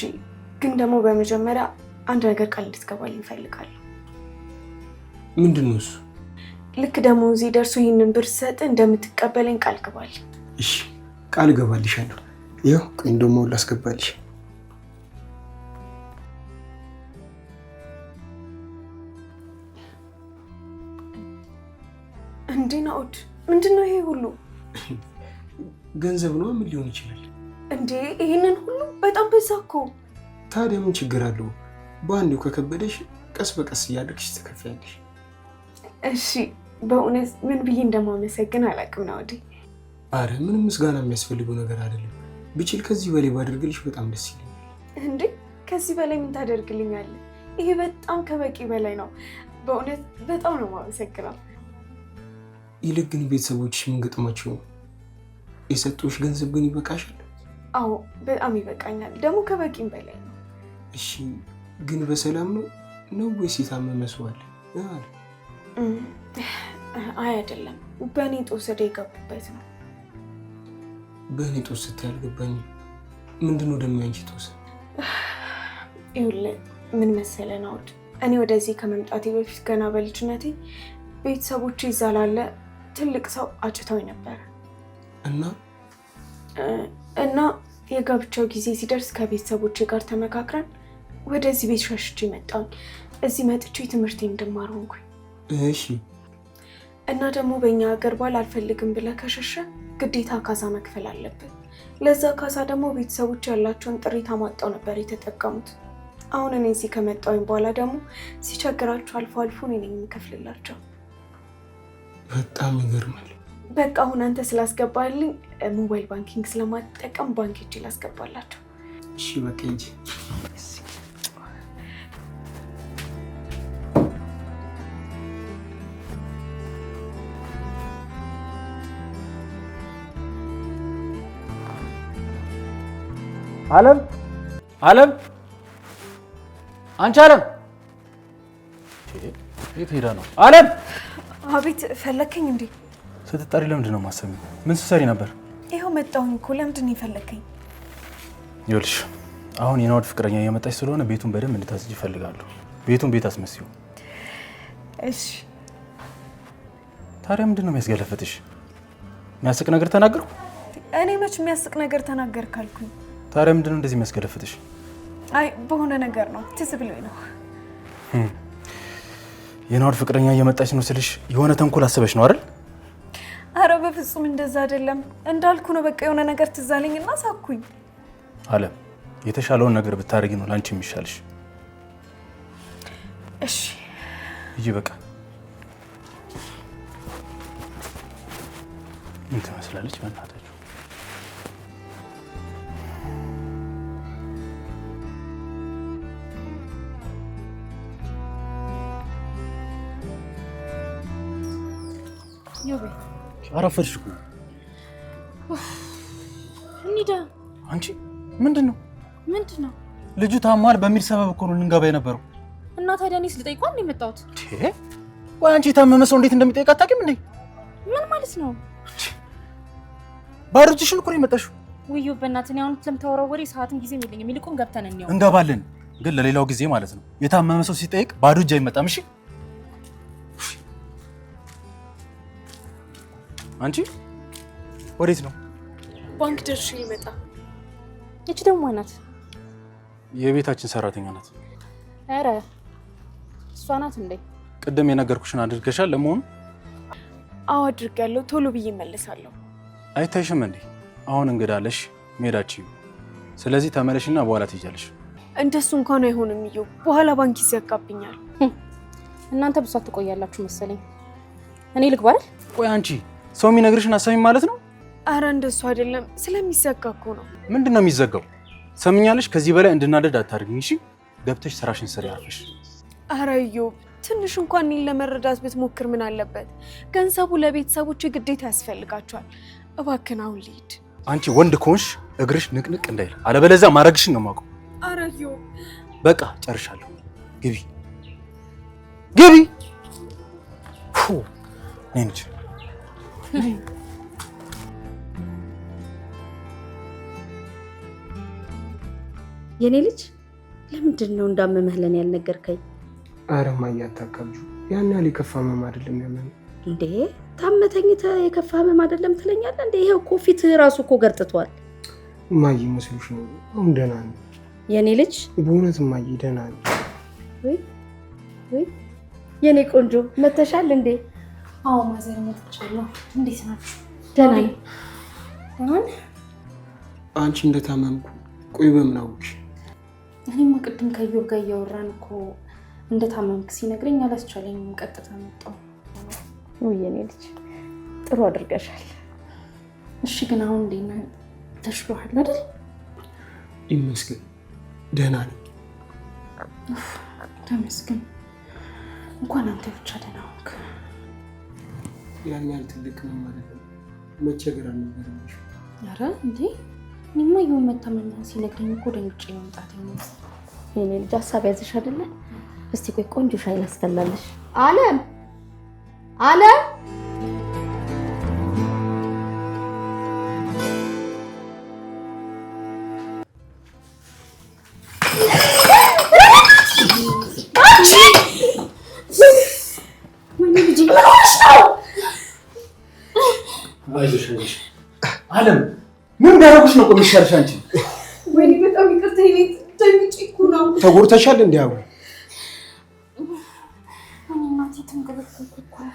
ግን ደግሞ በመጀመሪያ አንድ ነገር ቃል እንድትገባልኝ እፈልጋለሁ። ምንድን ነው እሱ? ልክ ደሞዜ ደርሶ ይህንን ብር ስሰጥ እንደምትቀበለኝ ቃል ግባልኝ። እሺ ቃል እገባልሻለሁ። ይኸው ቆይ እንደውም ላስገባልሽ። እንዴ ናኦድ፣ ምንድን ነው ይሄ ሁሉ? ገንዘብ ነው። ምን ሊሆን ይችላል? እንዴ ይህንን ሁሉ በጣም በዛ እኮ። ታዲያ ምን ችግር አለው? በአንዴው ከከበደሽ ቀስ በቀስ እያደረግሽ ትከፍያለሽ። እሺ በእውነት ምን ብዬ እንደማመሰግን አላውቅም ናኦድ። አረ ምንም ምስጋና የሚያስፈልገው ነገር አይደለም። ብችል ከዚህ በላይ ባደርግልሽ በጣም ደስ ይለኛል። እንዴ ከዚህ በላይ ምን ታደርግልኛለህ? ይሄ በጣም ከበቂ በላይ ነው። በእውነት በጣም ነው የማመሰግነው። ይልቅ ግን ቤተሰቦችሽ ምን ገጥሟቸው ነው? የሰጡሽ ገንዘብ ግን ይበቃሻል? አዎ በጣም ይበቃኛል፣ ደግሞ ከበቂም በላይ ነው። እሺ ግን በሰላም ነው ወይስ የታመመ ሰው አለ? አይ አይደለም፣ በእኔ ጦስ ወደ የገቡበት ነው። በእኔ ጦስ ስትይ አልገባኝም። ምንድነው ደግሞ ያንቺ ጦስ? ይኸውልህ ምን መሰለህ ናኦድ፣ እኔ ወደዚህ ከመምጣቴ በፊት ገና በልጅነቴ ቤተሰቦቼ እዛ ላለ ትልቅ ሰው አጭተውኝ ነበረ እና የጋብቻው ጊዜ ሲደርስ ከቤተሰቦቼ ጋር ተመካክረን ወደዚህ ቤት ሸሽቼ መጣሁኝ። እዚህ መጥቼ ትምህርቴን እንድማር ሆንኩኝ። እሺ። እና ደግሞ በእኛ ሀገር ባል አልፈልግም ብለህ ከሸሸ ግዴታ ካሳ መክፈል አለብን። ለዛ ካሳ ደግሞ ቤተሰቦች ያላቸውን ጥሪት አሟጠው ነበር የተጠቀሙት። አሁን እኔ እዚህ ከመጣሁኝ በኋላ ደግሞ ሲቸግራቸው አልፎ አልፎ እኔ ነኝ የምከፍልላቸው። በጣም ይገርማል። በቃ አሁን አንተ ስላስገባልኝ mobile banking ስለማትጠቀም ባንክ ሄጄ ላስገባላቸው። እሺ በቃ ሂጂ። አለም አለም፣ አንቺ አለም፣ የት ሄዳ ነው? አለም። አቤት። ፈለከኝ እንዴ? ስትጠሪ ለምንድን ነው የማሰሚው? ምን ስትሰሪ ነበር? ይኸው መጣሁኝ እኮ። ለምንድን ነው የፈለከኝ? ይኸውልሽ አሁን የናኦድ ፍቅረኛ እየመጣች ስለሆነ ቤቱን በደንብ እንድታጽጂ እፈልጋለሁ። ቤቱን ቤት አስመስዪው። እሺ። ታዲያ ምንድን ነው የሚያስገለፍጥሽ? የሚያስቅ ነገር ተናገርኩ? እኔ መች የሚያስቅ ነገር ተናገርክ አልኩኝ። ታዲያ ምንድን ነው እንደዚህ የሚያስገለፍጥሽ? አይ በሆነ ነገር ነው፣ ትዝ ብሎኝ ነው። የናኦድ ፍቅረኛ እየመጣች ነው ስልሽ የሆነ ተንኮል አስበሽ ነው አይደል? አረ በፍጹም እንደዛ አይደለም። እንዳልኩ ነው። በቃ የሆነ ነገር ትዝ አለኝና ሳኩኝ። አለም የተሻለውን ነገር ብታደርጊ ነው ላንቺ የሚሻልሽ። እሺ ሂጂ በቃ። ምን ትመስላለች በእናታችሁ? አረፈድሽ እኮ። እንሂዳ። አንቺ ምንድን ነው ምንድን ነው? ልጁ ታሟል በሚል ሰበብ እኮ ነው ልንገባ የነበረው። እና ታዲያ እኔስ ልጠይቀው እንደ የመጣሁት? ቆይ አንቺ የታመመ ሰው እንዴት እንደሚጠይቅ አታውቂም እንዴ? ምን ማለት ነው? ባዶ እጅሽን እኮ ነው የመጣሽው። ውዩ በእናትህ፣ እኔ አሁን ስለምታወራው ወሬ ሰዓትም ጊዜም የለኝም። ይልቁን ገብተን እንየው። እንገባለን፣ ግን ለሌላው ጊዜ ማለት ነው። የታመመ ሰው ሲጠይቅ ባዶ እጅ አይመጣም። እሺ አንቺ ወዴት ነው? ባንክ ደርሼ ልመጣ። ይቺ ደግሞ ናት? የቤታችን ሰራተኛ ናት። ኧረ እሷ ናት እንዴ? ቅድም የነገርኩሽን አድርገሻል ለመሆኑ? አዎ አድርጌያለሁ። ቶሎ ብዬ እመለሳለሁ። አይታይሽም እንዴ? አሁን እንግዳለሽ መሄዳችን። ስለዚህ ተመለሽና በኋላ ትሄጃለሽ። እንደሱ እንኳን አይሆንም። እየው በኋላ ባንክ ይዘጋብኛል። እናንተ ብሷት ትቆያላችሁ መሰለኝ። እኔ ልግባ አይደል? ቆይ አንቺ ሰው የሚነግርሽን አሰሚም ማለት ነው? አረ እንደሱ አይደለም፣ ስለሚዘጋ እኮ ነው። ምንድን ነው የሚዘጋው? ሰምኛለሽ። ከዚህ በላይ እንድናደድ አታድርጊኝ እሺ? ገብተሽ ስራሽን ስሪ አርፈሽ። አረ እዮብ ትንሽ እንኳን እኔን ለመረዳት ብትሞክር ምን አለበት? ገንዘቡ ለቤተሰቦች ግዴታ ያስፈልጋቸዋል። እባክህን አሁን ልሂድ። አንቺ ወንድ ከሆንሽ እግርሽ ንቅንቅ እንዳይል፣ አለበለዚያ ማድረግሽን ነው የማውቀው። ኧረ እዮብ በቃ ጨርሻለሁ። ግቢ ግቢ። ነይ እንጂ። የኔ ልጅ ለምንድን ነው እንዳመመህ ለኔ ያልነገርከኝ? ኧረ እማዬ አታካብጂው። ያን ያህል የከፋ ህመም አይደለም ያመመኝ። እንዴ ታመህ ተኝተህ የከፋ ህመም አይደለም ትለኛለህ እንዴ? ይሄው እኮ ፊትህ ራሱ እኮ ገርጥቷል። እማዬ መስሎሽ ነው? አሁን ደህና ነኝ። የኔ ልጅ በእውነት እማዬ ደህና ነኝ። ወይ ወይ የኔ ቆንጆ መተሻል እንዴ? አዎ ማዘር መጥቻለሁ። እንዴት ናችሁ? ደህና ነኝ። ደህና ነህ? አንቺ እንደታመምኩ ቆይ በምን አወቅሽ? እኔማ ቅድም ከእዮብ ጋር እያወራን እኮ እንደታመምክ ሲነግረኝ አላስቻለኝም፣ ቀጥታ መጣሁ። ውይ የኔ ልጅ ጥሩ አድርገሻል። እሺ ግን አሁን እንዴት ነህ? ተሽሎሃል አይደል? ይመስገን ደህና ነኝ። ተመስገን። እንኳን አንተ ብቻ ደህና ሆንክ። ያን ያህል ትልቅ ህመም አይደለም፣ መቸገር አልነበረብሽም። ኧረ እንዴ እኔማ እዮብ መታመምህን ሲነግረኝ እኮ ደንግጬ መምጣቴ ነው። የኔ ልጅ ሀሳብ ያዘሽ አይደለ? እስቲ ቆይ ቆንጆ ሻይ ላስፈላልሽ። አለም አለም አይዞሽ አይዞሽ። አለም ምን ቢያደርጉሽ ነው የሚሻልሽ አንቺ? ወይኔ በጣም ይቅርታ፣ የኔ ደንግጬ እኮ ነው። ተጎድተሻል እንዴ? አቡ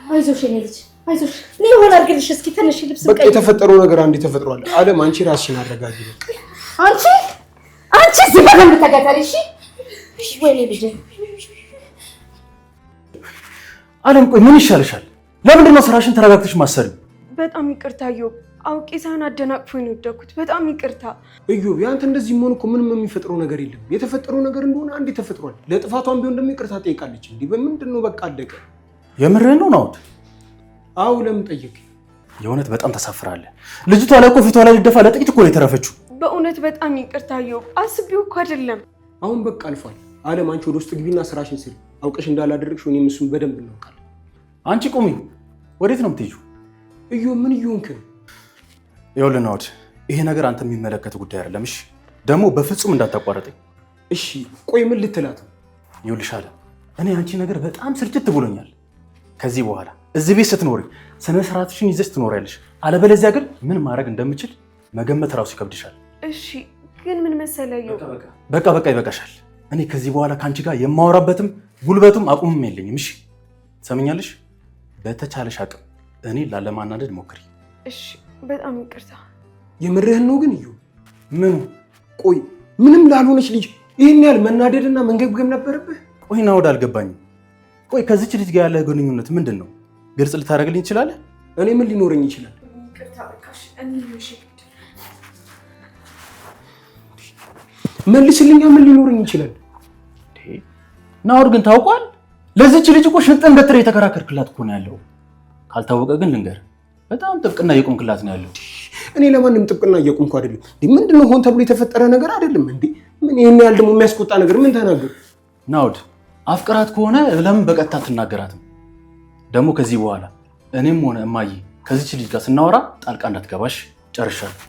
አይዞሽ የኔ ልጅ አይዞሽ። እኔ የሆነ አድርግልሽ። እስኪ ትንሽ ልብስ በቃ የተፈጠረው ነገር አንዴ ተፈጥሯል። አለም አንቺ ራስሽን አረጋጊ። አንቺ አንቺ እዚህ በደንብ ተገተሪ እሺ። ወይኔ ልጄ አለም ቆይ ምን ይሻልሻል? ለምንድን ነው ስራሽን ተረጋግተሽ ማሰሪው? በጣም ይቅርታ እዮብ፣ አውቄ ሳይሆን አደናቅፎኝ ነው የወደኩት። በጣም ይቅርታ እዮብ። ያንተ እንደዚህ መሆን እኮ ምንም የሚፈጥረው ነገር የለም። የተፈጠረው ነገር እንደሆነ አንዴ ተፈጥሯል። ለጥፋቷም ቢሆን ደግሞ ይቅርታ ጠይቃለች። እንዲህ በምንድን ነው በቃ አለቀ። የምርህን ነው ናውድ? አዎ። ለምን ጠየቅ? የእውነት በጣም ታሳፍራለህ። ልጅቷ ላይ እኮ ፊቷ ላይ ልደፋ ለጥቂት እኮ ነው የተረፈችው። በእውነት በጣም ይቅርታ እዮብ፣ አስቤው እኮ አይደለም። አሁን በቃ አልፏል። አለም አንቺ ወደ ውስጥ ግቢና ስራሽን ስሪ። አውቀሽ እንዳላደረግሽ እኔም እሱን በደንብ እናውቃለን። አንቺ ቁሚ። ወዴት ነው የምትሄጂው? እዮብ ምን እየሆንክ ነው? ይኸውልህ ናውድ፣ ይሄ ነገር አንተ የሚመለከት ጉዳይ አይደለም። እሺ ደግሞ በፍጹም እንዳታቋርጠኝ። እሺ ቆይ ምን ልትላት ነው? ይኸውልሽ አለ እኔ አንቺ ነገር በጣም ስልችት ብሎኛል። ከዚህ በኋላ እዚህ ቤት ስትኖሪ ስነ ስርዓትሽን ይዘሽ ትኖሪያለሽ። አለበለዚያ ግን ምን ማድረግ እንደምችል መገመት እራሱ ይከብድሻል። እሺ ግን ምን መሰለህ እዮብ፣ በቃ በቃ ይበቃሻል። እኔ ከዚህ በኋላ ከአንቺ ጋር የማወራበትም ጉልበቱም አቁምም የለኝም። እሺ ትሰሚኛለሽ? በተቻለሽ አቅም እኔ ላለማናደድ ሞክሪ። እሺ በጣም ይቅርታ። የምርህን ነው ግን እዮብ? ምኑ? ቆይ ምንም ላልሆነች ልጅ ይህን ያህል መናደድና መንገብገብ ነበረብህ? ቆይ ናውድ አልገባኝም። ቆይ ከዚች ልጅ ጋር ያለህ ግንኙነት ምንድን ነው? ግልጽ ልታደርግልኝ ትችላለህ? እኔ ምን ሊኖረኝ ይችላል? ይቅርታ በቃ እሺ። እኔ መልስልኛ። ምን ሊኖረኝ ይችላል? ናውድ ግን ታውቋል። ለዚች ልጅ እኮ ሽንጥን ገትረህ የተከራከርክላት እኮ ነው ያለው። ካልታወቀ ግን ልንገርህ፣ በጣም ጥብቅና እየቆምክላት ነው ያለው። እኔ ለማንም ጥብቅና እየቆምኩ አይደለም። ምንድን ነው ሆን ተብሎ የተፈጠረ ነገር አይደለም እንዴ? ምን ይሄን ያህል ደግሞ የሚያስቆጣ ነገር ምን ተናገር? ናውድ አፍቅራት ከሆነ ለምን በቀጥታ አትናገራትም? ደግሞ ከዚህ በኋላ እኔም ሆነ እማዬ ከዚች ልጅ ጋር ስናወራ ጣልቃ እንዳትገባሽ። ጨርሻለሁ።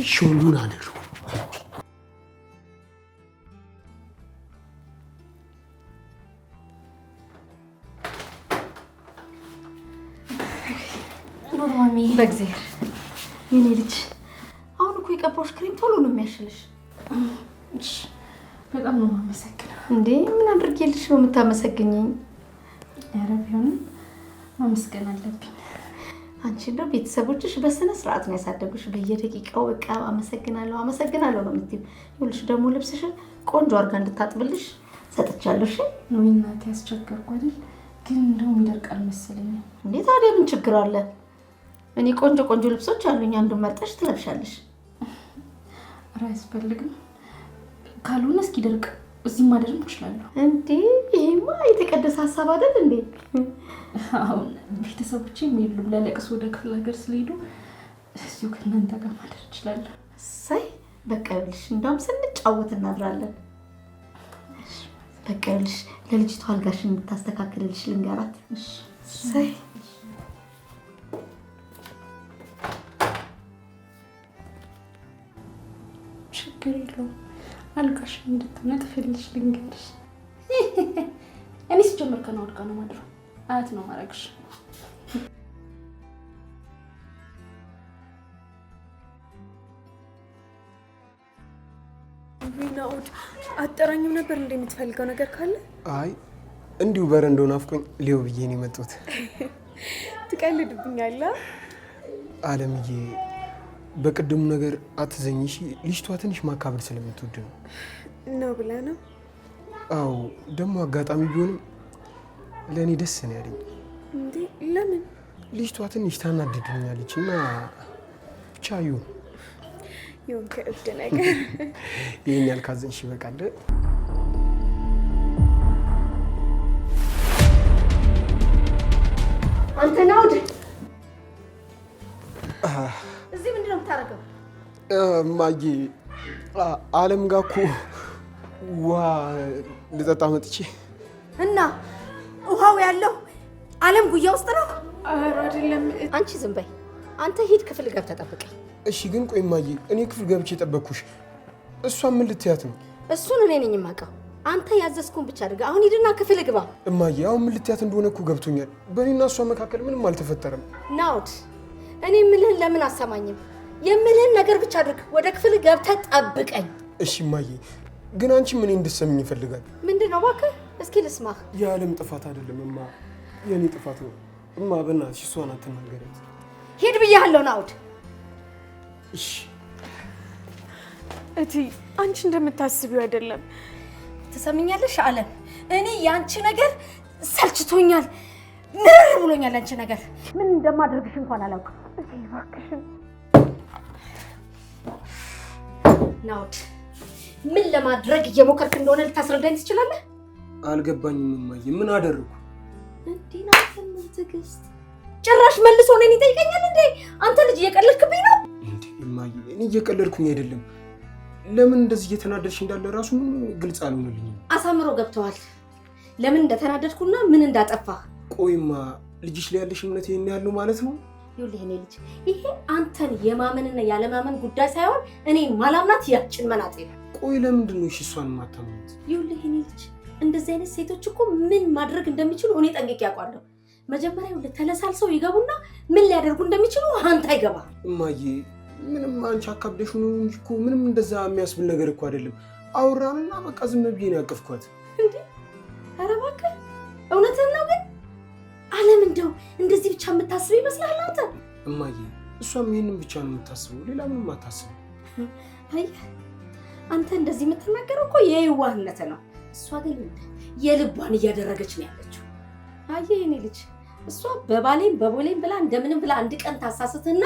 እሺ ምን አደረኩ? ኖርማሚ በእግዚአብሔር የኔ ልጅ አሁን እኮ የቀባሁሽ ክሬም ቶሎ ነው የሚያሽልሽ። በጣም ነው የማመሰግነው። እንዴ ምን አድርጌልሽ ነው የምታመሰግኝኝ? ኧረ ቢሆንም ማመስገን አለብኝ። አንቺ እንደው ቤተሰቦችሽ በስነ ስርዓት ነው ያሳደጉሽ። በየደቂቃው በቃ አመሰግናለሁ አመሰግናለሁ ነው የምትይው። ይኸውልሽ ደግሞ ልብስሽን ቆንጆ አድርጋ እንድታጥብልሽ ሰጥቻለሁ። እሺ ወይ እናቴ ያስቸገርኩ አይደል? ግን እንደው የሚደርቅ አልመሰለኝም። እንዴ ታዲያ ምን ችግር አለ? እኔ ቆንጆ ቆንጆ ልብሶች አሉኝ፣ አንዱን መርጠሽ ትለብሻለሽ። ኧረ አያስፈልግም። ካልሆነ እስኪደርቅ እዚህ ማደርም እችላለሁ። እንዴ ይሄማ የተቀደሰ ሀሳብ አይደል እንዴ? አሁን ቤተሰቦቼም የሉም፣ ለለቅሶ ወደ ክፍለ ሀገር ስለሄዱ እዚሁ ከእናንተ ጋር ማደር እችላለሁ። እሰይ በቃ ይኸውልሽ፣ እንደውም ስንጫወት እናድራለን። በቃ ይኸውልሽ፣ ለልጅቷ አልጋሽን እንድታስተካክልልሽ ልንገራት። እሰይ ችግር የለውም። አልጋሽን እንድታነጥፍልሽ ልንገርሽ። እኔ ስጀምር ከናውድ ጋር ነው ማድረው። አያት ነው ማድረግሽ። ናኦድ አጠራኝም ነበር እንደ የምትፈልገው ነገር ካለ? አይ እንዲሁ በረንዳው ናፍቆኝ ሊው ብዬ ነው የመጣሁት። ትቀልድብኛለህ አለምዬ። በቅድሙ ነገር አትዘኝ እሺ። ልጅቷ ትንሽ ማካበድ ስለምትወድ ነው። ነው ብለህ ነው? አዎ፣ ደግሞ አጋጣሚ ቢሆንም ለእኔ ደስ ነው ያለኝ። እንዴ ለምን? ልጅቷ ትንሽ ታናድድኛለች እና ብቻ ይሁን ይሁን ከእብድ ነገር። ይሄን ያህል ካዘንሽ ይበቃል። አንተ ናውድ እዚህ ምንድን ነው የምታደርገው? እማዬ አለም ጋር እኮ ውሃ ልጠጣ መጥቼ እና ውሃው ያለው አለም ጉያ ውስጥ ነው። ኧረ አይደለም። አንቺ ዝም በይ። አንተ ሂድ ክፍል ገብተህ ጠብቀኝ። እሺ ግን ቆይ እማዬ፣ እኔ ክፍል ገብቼ ጠበቅኩሽ። እሷ ምን ልትያት ነው? እሱን እኔ ነኝ የማውቀው። አንተ ያዘዝኩን ብቻ አድርገህ አሁን ሂድና ክፍል ግባ። እማዬ፣ አሁን ምን ልትያት እንደሆነ እኮ ገብቶኛል። በእኔና እሷ መካከል ምንም አልተፈጠረም። ናውድ፣ እኔ የምልህን ለምን አሰማኝም? የምልህን ነገር ብቻ አድርግ። ወደ ክፍል ገብተህ ጠብቀኝ። እሺ እማዬ፣ ግን አንቺ ምን እንድትሰሚኝ ይፈልጋል? ምንድን ነው እባክህ? እስኪ ልስማህ። የዓለም ጥፋት አይደለም እማ፣ የእኔ ጥፋት ነው እማ። በእናትሽ እሷን አትናገሪያት። ሂድ ብያለሁ ናውድ። እሺ እቲ፣ አንቺ እንደምታስቢው አይደለም። ትሰምኛለሽ አለም፣ እኔ የአንቺ ነገር ሰልችቶኛል፣ ምርር ብሎኛል። አንቺ ነገር ምን እንደማደርግሽ እንኳን አላውቅም። እቲ እባክሽን። ናውድ፣ ምን ለማድረግ እየሞከርክ እንደሆነ ልታስረዳኝ ትችላለህ? አልገባኝም እማዬ፣ ምን አደረኩ? እንዴ ናውድ፣ ምን ትዕግስት! ጭራሽ መልሶ እኔን ይጠይቀኛል እንዴ? አንተ ልጅ እየቀለድክብኝ ነው። እንዴ እማዬ፣ እኔ እየቀለድኩኝ አይደለም። ለምን እንደዚህ እየተናደድሽ እንዳለ ራሱ ምንም ግልጽ አልሆነልኝም። አሳምሮ ገብተዋል፣ ለምን እንደተናደድኩና ምን እንዳጠፋህ። ቆይማ ልጅሽ ላይ ያለሽ እምነት ይሄን ያህል ነው ማለት ነው? ይኸውልህ የእኔ ልጅ፣ ይሄ አንተን የማመንና ያለማመን ጉዳይ ሳይሆን እኔ ማላምናት ያችን መናጤ ነው። ቆይ ለምንድን ነው እሺ እሷን የማታምናት? ይኸውልህ የእኔ ልጅ፣ እንደዚህ አይነት ሴቶች እኮ ምን ማድረግ እንደሚችሉ እኔ ጠንቅቄ አውቃለሁ። መጀመሪያ ይኸውልህ ተለሳልሰው ይገቡና ምን ሊያደርጉ እንደሚችሉ አንተ አይገባ። እማዬ ምንም አንቺ አካብደሽ ነው እንጂ እኮ ምንም እንደዛ የሚያስብል ነገር እኮ አይደለም። አውራንና በቃ ዝም ብዬ ነው ያቀፍኳት። እንዴ ኧረ እባክህ እውነትህን ነው። ግን አለም እንደው እንደዚህ ብቻ የምታስብ ይመስልሃል አንተ? እማዬ እሷም ይሄንን ብቻ ነው የምታስበው፣ ሌላ ምንም አታስብም። አየህ አንተ እንደዚህ የምትናገረው እኮ የየዋህነት ነው። እሷ ግን የልቧን እያደረገች ነው ያለችው። አየህ የኔ ልጅ፣ እሷ በባሌም በቦሌም ብላ እንደምንም ብላ አንድ ቀን ታሳስትና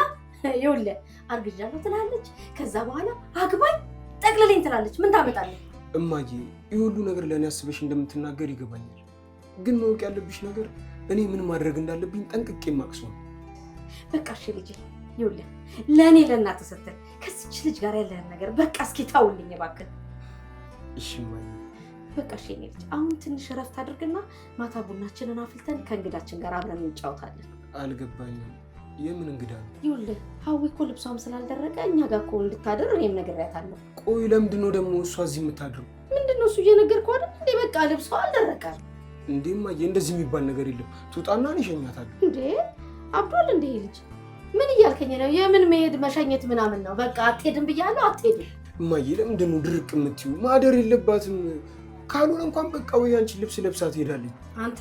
ይኸውልህ አርግዣለሁ ትላለች። ከዛ በኋላ አግባኝ ጠቅልለኝ ትላለች። ምን ታመጣለህ? እማዬ ይህ ሁሉ ነገር ለእኔ አስበሽ እንደምትናገር ይገባኛል። ግን ማወቅ ያለብሽ ነገር እኔ ምን ማድረግ እንዳለብኝ ጠንቅቄ የማውቅ ሰው ነኝ። በቃ እሺ ልጄ፣ ይኸውልህ ለእኔ ለእናትህ ስትል ከዚች ልጅ ጋር ያለህን ነገር በቃ እስኪ ተውልኝ እባክህ። እሺ እማዬ። በቃ እሺ የኔ ልጅ፣ አሁን ትንሽ እረፍት አድርግና ማታ ቡናችንን አፍልተን ከእንግዳችን ጋር አብረን እንጫወታለን። አልገባኝም። የምን እንግዳ ነው? ይኸውልህ ሀዊ እኮ ልብሷም ስላልደረቀ እኛ ጋር እኮ እንድታደር እኔም ነግሬያታለሁ። ቆይ ለምንድን ነው ደግሞ እሷ እዚህ የምታድረው? ምንድን ነው እሱ እየነገርኩህ አይደል እንዴ? በቃ ልብሷ አልደረቀም። እንዴ እማዬ፣ እንደዚህ የሚባል ነገር የለም። ትውጣና እኔ እሸኛታለሁ። እንዴ አብዷል እንዴ ይሄ ልጅ? ምን እያልከኝ ነው? የምን መሄድ መሸኘት ምናምን ነው? በቃ አትሄድም ብያለሁ፣ አትሄድም። እማዬ ለምንድን ነው ድርቅ የምትይው? ማደር የለባትም። ካልሆነ እንኳን በቃ ወይ አንቺን ልብስ ለብሳ ትሄዳለች። አንተ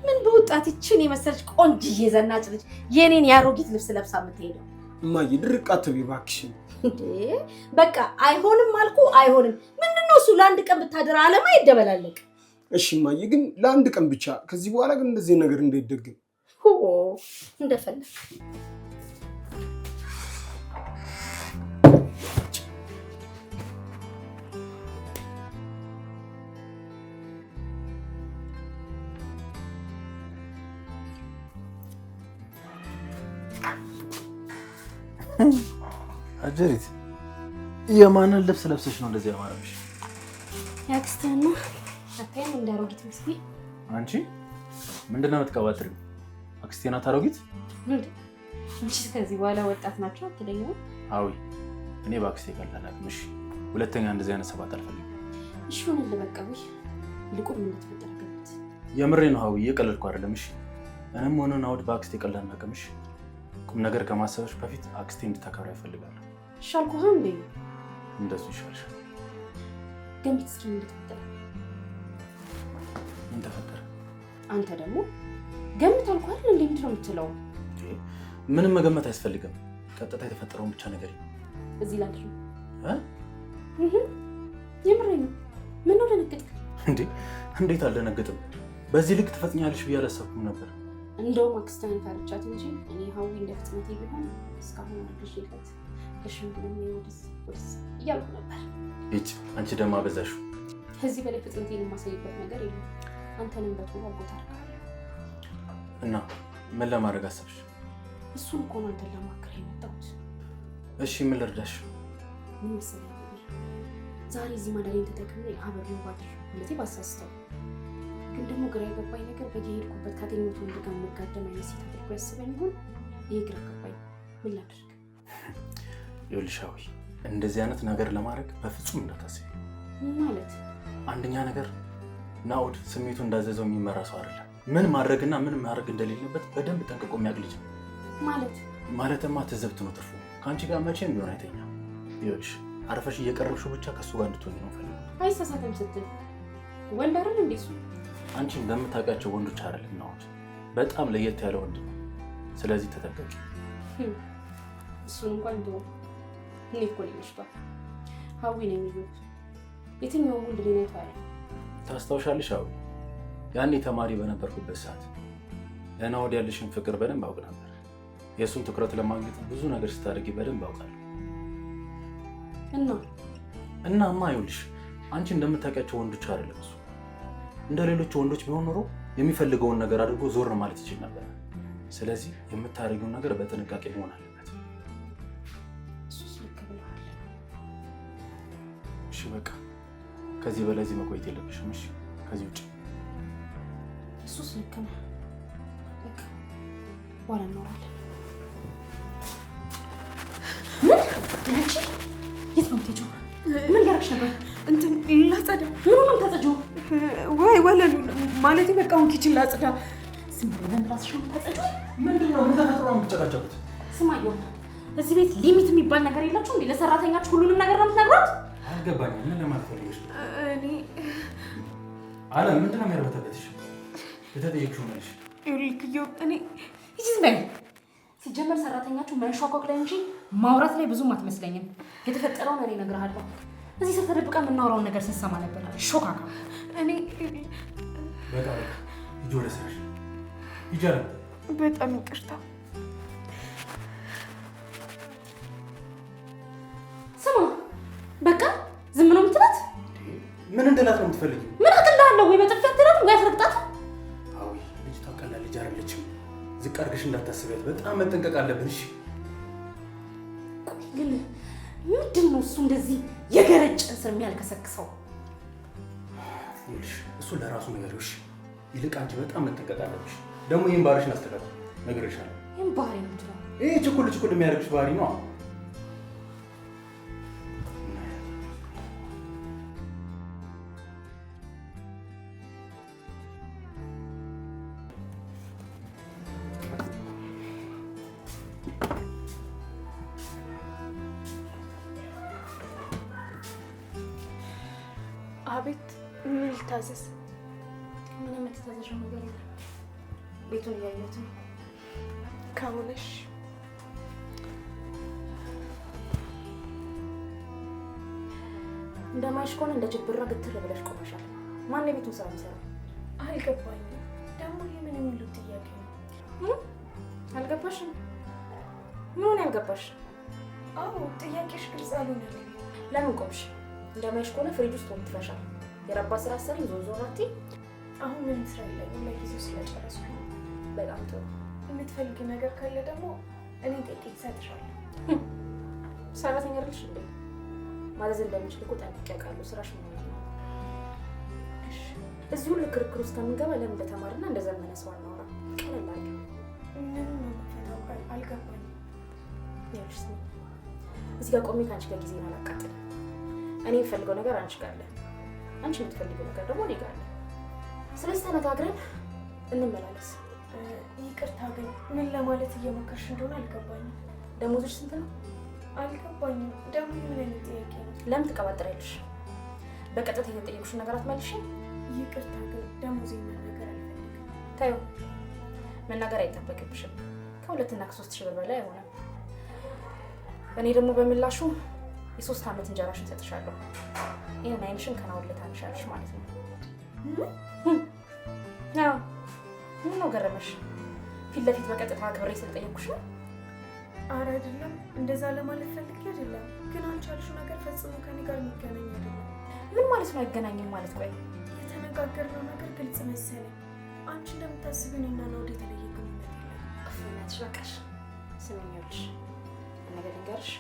ምን በወጣት ይችን የመሰለች ቆንጅዬ ዘናጭ ልጅ የኔን የአሮጊት ልብስ ለብሳ የምትሄደው? እማዬ ድርቅ አትበይ እባክሽን። እንዴ በቃ አይሆንም አልኩ፣ አይሆንም። ምንድን ነው እሱ? ለአንድ ቀን ብታደር አለማ ይደበላለቅ። እሺ እማዬ፣ ግን ለአንድ ቀን ብቻ። ከዚህ በኋላ ግን እንደዚህ ነገር እንዳይደገም። እንደፈለግ አጀሪት የማንን ልብስ ለብሰሽ ነው እንደዚህ ያማረብሽ? ያክስትህን ነው። አታይም እንደ አሮጊት መስዬ። አንቺ ምንድን ነው የምትቀባጥሪው? አክስቴ ናት አሮጊት? ምንድን እንጂ ከዚህ በኋላ ወጣት ናቸው አትለኝም? አዊ እኔ በአክስቴ ቀልድ አላውቅም። እሺ ሁለተኛ እንደዚህ አይነት ሰባት አልፈልግም። እሺ ሆነልህ በቃ። ውይ ይልቁን ምን እንደተፈጠረ ገምት። የምሬ ነው ሀዊ፣ እየቀለድኩ አይደለም። እሺ እኔም ሆነ ናውድ በአክስቴ ቀልድ አናውቅም። እሺ ቁም ነገር ከማሰብሽ በፊት አክስቴ እንድታከብራ ይፈልጋለሁ። እሺ አልኩህ እንዴ? እንደሱ ይሻልሻል። ገምት እስኪ ምን እንደተፈጠረ። ምን ተፈጠረ? አንተ ደግሞ ገምት አልኩህ አይደል እንዴ? ምንድን ነው የምትለው? ምንም መገመት አያስፈልግም። ቀጥታ የተፈጠረውን ብቻ ንገሪኝ። እዚህ ላድር ነው። የምሬን ነው። ምነው ደነገጥክ እንዴ? እንዴት አልደነግጥም? በዚህ ልክ ትፈጥኛለሽ ብዬ አላሰብኩም ነበር። እንደውም አክስትህን ፈርቻት እንጂ እኔ ሀዊ እንደ ፍጥነቴ ቢሆን እስካሁን አርግዤለት ለሽምግልና ወደዚህ ወደዚህ እያልኩ ነበር። ይጭ አንቺ ደግሞ አበዛሽው። ከዚህ በላይ ፍጥነቴን የማሳይበት ነገር የለም። አንተንም በቶሎ አጎት አደርግሃለሁ። እና ምን ለማድረግ አሰብሽ? እሱን እኮ ነው አንተን ላማክርህ የመጣሁት። እሺ ምን ልርዳሽ? ምን መሰለህ፣ ዛሬ እዚህ ማደሬን ተጠቅሜ አብሬው ባድር ማለቴ ባሳስተው፣ ግን ደግሞ ግራ የገባኝ ነገር በየሄድኩበት ካገኘሁት ወንድ ጋር የምጋደም አይነት ሴት አድርጎ ያስበኝ ይሆን? ይሄ ግራ ገባኝ። ምን ላድርግ? ይኸውልሽ ሀዊ፣ እንደዚህ አይነት ነገር ለማድረግ በፍጹም እንዳታስቢ። ማለት አንደኛ ነገር ናኦድ ስሜቱ እንዳዘዘው የሚመራ ሰው አይደለም። ምን ማድረግና ምን ማድረግ እንደሌለበት በደንብ ጠንቅቆ የሚያውቅ ልጅ ነው። ማለት ማለትማ ትዝብት ነው ትርፉ። ከአንቺ ጋር መቼም ቢሆን አይተኛም። ይኸውልሽ አርፈሽ እየቀረብሽው ብቻ ከእሱ ጋር እንድትሆኝ ነው ፈልገው። አይሳሳትም ስትል ወንድ አይደል እንዴ እሱ? አንቺ እንደምታውቂያቸው ወንዶች አይደለም ናኦድ፣ በጣም ለየት ያለ ወንድ ነው። ስለዚህ ተጠንቀቂ። እሱን እንኳን እንደው እኔ እኮ ነኝ ልጅቷ ሀዊ ነኝ የሚሉት የትኛውም ወንድ እኔን አይቶ አያውቅም። ታስታውሻለሽ ሀዊ፣ ያኔ ተማሪ በነበርኩበት ሰዓት ለናኦድ ያለሽን ፍቅር በደንብ አውቅ ነበር። የእሱን ትኩረት ለማግኘት ብዙ ነገር ስታደርጊ በደንብ አውቃለሁ። እና እናማ ይኸውልሽ አንቺ እንደምታውቂያቸው ወንዶች አይደለም እሱ። እንደ ሌሎች ወንዶች ቢሆን ኖሮ የሚፈልገውን ነገር አድርጎ ዞር ማለት ይችል ነበር። ስለዚህ የምታደርጊውን ነገር በጥንቃቄ መሆን አለበት። እሱስ ልክ ብለሃል። እሺ በቃ ከዚህ በላይ እዚህ መቆየት የለብሽም። እሺ ከዚህ ውጭ። እሱስ ልክ ነህ። በቃ በኋላ እናወራለን። ምን አንቺ የት ነው የምትሄጂው? ምን እያደረግሽ ነበር? እንትን ላጸዳ። ምኑን ነው የምታጸጂው? ወይ ወለሉ ማለቴ በቃ አሁን kitchen ላጽዳ። ዝም ብለን እራስሽ ነው የምታጸጂው? ምንድን ነው ምን ተፈጥሮ ነው የምትጨቃጨቁት? ስማ እዮብ፣ እዚህ ቤት limit የሚባል ነገር የላችሁ እንዴ? ለሰራተኛችሁ ሁሉንም ነገር ነው የምትነግሯት? አልገባኝም። ምን ለማለት ፈልገሽ ነው? እኔ አለም ምንድን ነው የሚያርበተበትሽ? የተጠየቅሽው መልሽ። ይኸውልህ እዮብ፣ እኔ ሂጂ ዝም በይ። ሲጀመር ሰራተኛችሁ መንሿኳክ ላይ እንጂ ማውራት ላይ ብዙም አትመስለኝም። የተፈጠረውን እኔ እነግርሃለሁ። እዚህ ስር ተደብቃ የምናወራውን ነገር ስትሰማ ነበር። ሾካካ። እኔ በቃ በቃ ሂጂ ወደ ስራሽ ሂጂ። አለም በጣም ይቅርታ። ስማ በቃ ዝም ነው የምትላት? ምን እንድላት ነው የምትፈልጊው? ምን አቅልላለሁ ወይ በጥፊ አትላትም ወይ አትረግጣትም? አዊ ልጅቷ ቀላል ልጅ አይደለችም። ዝቅ አድርገሽ እንዳታስቢያት፣ በጣም መጠንቀቅ አለብን። እሺ ቆይ ግን ምንድን ነው እሱ እንደዚህ የገረጨን ስር የሚያልከሰክሰው? ይኸውልሽ እሱ ለራሱ ንገሪው። እሺ ይልቅ አንቺ በጣም መጠንቀቅ አለብሽ። ደግሞ ይህን ባህሪሽን አስተካክል፣ ነግሬሻለሁ። ይህን ባህሪ ነው የምትለው? ይህ ችኩል ችኩል የሚያደርግሽ ባህሪ ነው። አቤት፣ ምን ልታዘዝ? ምንም የምትታዘዥው ነገር የለም። ቤቱን እያየሁት ነው። ከሆነሽ እንደማይሽ ከሆነ እንደ ጅብራ ግትር ብለሽ ቆመሻል። ማን የቤቱን ስራ የሚሰራው? አልገባኝም። ደግሞ ይሄ ምን የሚሉት ጥያቄ ነው? አልገባሽም? ምን ሆነ ያልገባሽ? አዎ ጥያቄሽ ግልጽ አልሆነልኝም። ለምን ቆምሽ? እንደማይሽ ከሆነ ፍሪጅ ውስጥ ወጥተሻል። የረባ ስራ አሰሪም ዞር ዞር አትይ። አሁን ምንም ስራ የለኝም ለጊዜው ስለጨረስኩ ነው። በጣም ጥሩ። የምትፈልጊ ነገር ካለ ደግሞ እኔ ጠይቄ እሰጥሻለሁ። ሰራተኛ አይደለሽ እንዴ? ማዘዝ እንደምችል እኮ ጠንቅቄ አውቃለሁ። ስራሽ ምን ነው? እሺ እዚህ ሁሉ ክርክር ውስጥ ከምንገባ ለምን እንደተማርና እንደዘመነ ሰው አናወራም? ቀለል አድርጊው። ምን ነው የምፈታው? ቆይ አልገባኝም። ይኸውልሽ ስሚ፣ እዚህ ጋር ቆሜ ከአንቺ ጋር ጊዜን አላቃጥልም። እኔ የምፈልገው ነገር አንቺ ጋር አለ፣ አንቺ የምትፈልጊው ነገር ደግሞ እኔ ጋር አለ። ስለዚህ ተነጋግረን እንመላለስ። ይቅርታ ግን ምን ለማለት እየሞከርሽ እንደሆነ አልገባኝም። ደሞዝሽ ስንት ነው? አልገባኝም። ደግሞ ምን አይነት ጥያቄ ነው? ለምን ትቀባጥሪያለሽ? በቀጥታ የተጠየቁሽን ነገር አትመልሽም? ይቅርታ ግን ደሞዜን መናገር አልፈልግም። ተይው፣ መናገር አይጠበቅብሽም። ከ2 እና ከ3 ሺህ ብር በላይ አይሆንም። እኔ ደግሞ በምላሹ የ3 ዓመት እንጀራሽን እሰጥሻለሁ። ይሄን አይንሽን ከናውል ታንሻለሽ ማለት ነው። አዎ፣ ምን ነው ገረመሽ? ፊት ለፊት በቀጥታ አክብሬ ስለጠየቅኩሽ ነው። ኧረ አይደለም፣ እንደዛ ለማለት ፈልጌ አይደለም። ግን አንቺ ያልሽው ነገር ፈጽሞ ከኔ ጋር የሚገናኝ አይደለም። ምን ማለት ነው አይገናኝም ማለት? ቆይ የተነጋገርነው ነገር ግልጽ መሰለኝ። አንቺ እንደምታስቢው እኔና ናኦድ የተለየ ግንኙነት የለም። እፍናትሽ በቃሽ። ስሚኝ፣ ይኸውልሽ ነገር ልንገርሽ፣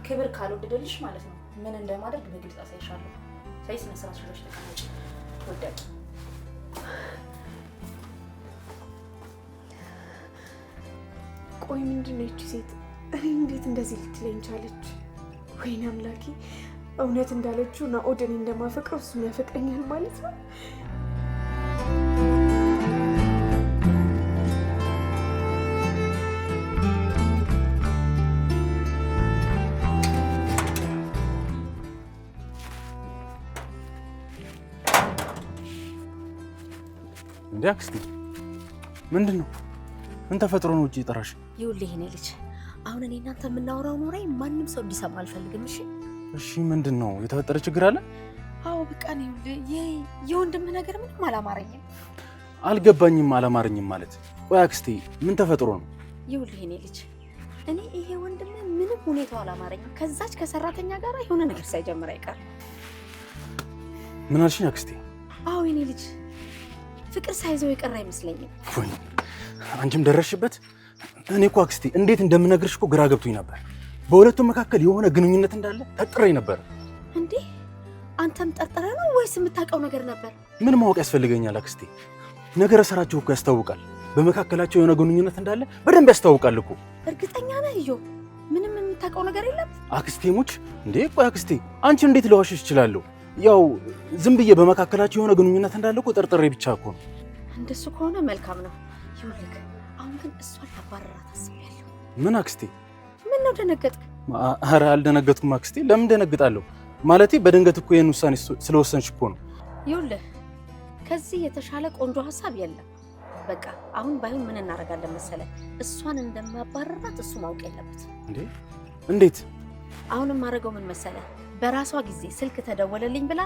ክብር ካልወደደልሽ ማለት ነው ምን እንደማደርግ በግልጽ አሳይሻለሁ። ሳይ ስነ ስርዓት ይዘሽ ተቀመጪ። ወዳቂ ቆይ ምንድን ነው ይቺ ሴት? እኔ እንዴት እንደዚህ ልትለኝ ቻለች? ወይኔ አምላኬ፣ እውነት እንዳለችው ናኦድ እኔ እንደማፈቅረው እሱም ያፈቅረኛል ማለት ነው። እንዴ አክስቴ፣ ምንድን ነው? ምን ተፈጥሮ ነው ውጪ የጠራሽ? ይኸውልህ የእኔ ልጅ፣ አሁን እኔ እናንተ የምናወራው ወሬ ማንም ሰው እንዲሰማ አልፈልግም። እሺ? እሺ፣ ምንድን ነው የተፈጠረ ችግር አለ? አዎ በቃ ነው። ይኸውልህ የወንድምህ ነገር ምንም አላማረኝም። አልገባኝም። አላማረኝም ማለት? ቆይ አክስቴ፣ ምን ተፈጥሮ ነው? ይኸውልህ የእኔ ልጅ፣ እኔ ይሄ ወንድምህ ምንም ሁኔታው አላማረኝም። ከዛች ከሰራተኛ ጋር የሆነ ነገር ሳይጀምር አይቀርም። ምን አልሽኝ አክስቴ? አዎ የእኔ ልጅ፣ ፍቅር ሳይዘው የቀረ አይመስለኝም። ወይ አንቺም ደረስሽበት? እኔ እኮ አክስቴ እንዴት እንደምነግርሽ እኮ ግራ ገብቶኝ ነበር። በሁለቱም መካከል የሆነ ግንኙነት እንዳለ ጠርጥሬ ነበር። እንዴ አንተም ጠርጥረህ ነው ወይስ የምታውቀው ነገር ነበር? ምን ማወቅ ያስፈልገኛል አክስቴ? ነገረ ስራቸው እኮ ያስታውቃል። በመካከላቸው የሆነ ግንኙነት እንዳለ በደንብ ያስታውቃል እኮ። እርግጠኛ ነህ እዮ? ምንም የምታውቀው ነገር የለም? አክስቴ ሙች። እንዴ ቆይ አክስቴ፣ አንቺ እንዴት ልዋሽሽ እችላለሁ? ያው ዝም ብዬ በመካከላቸው የሆነ ግንኙነት እንዳለ እኮ ጠርጥሬ ብቻ እኮ ነው። እንደሱ ከሆነ መልካም ነው። ይኸውልህ አሁን ግን እሷን ላባረራት አስቤያለሁ። ምን አክስቴ? ምን ነው ደነገጥክ? ኧረ አልደነገጥኩም አክስቴ። ለምን ደነግጣለሁ? ማለቴ በድንገት እኮ ይሄን ውሳኔ ስለወሰንሽ እኮ ነው። ይኸውልህ ከዚህ የተሻለ ቆንጆ ሀሳብ የለም። በቃ አሁን ባይሆን ምን እናደርጋለን መሰለህ፣ እሷን እንደማባረራት እሱ ማወቅ የለበትም። እንዴ እንዴት? አሁን የማደርገው ምን መሰለህ፣ በራሷ ጊዜ ስልክ ተደወለልኝ ብላ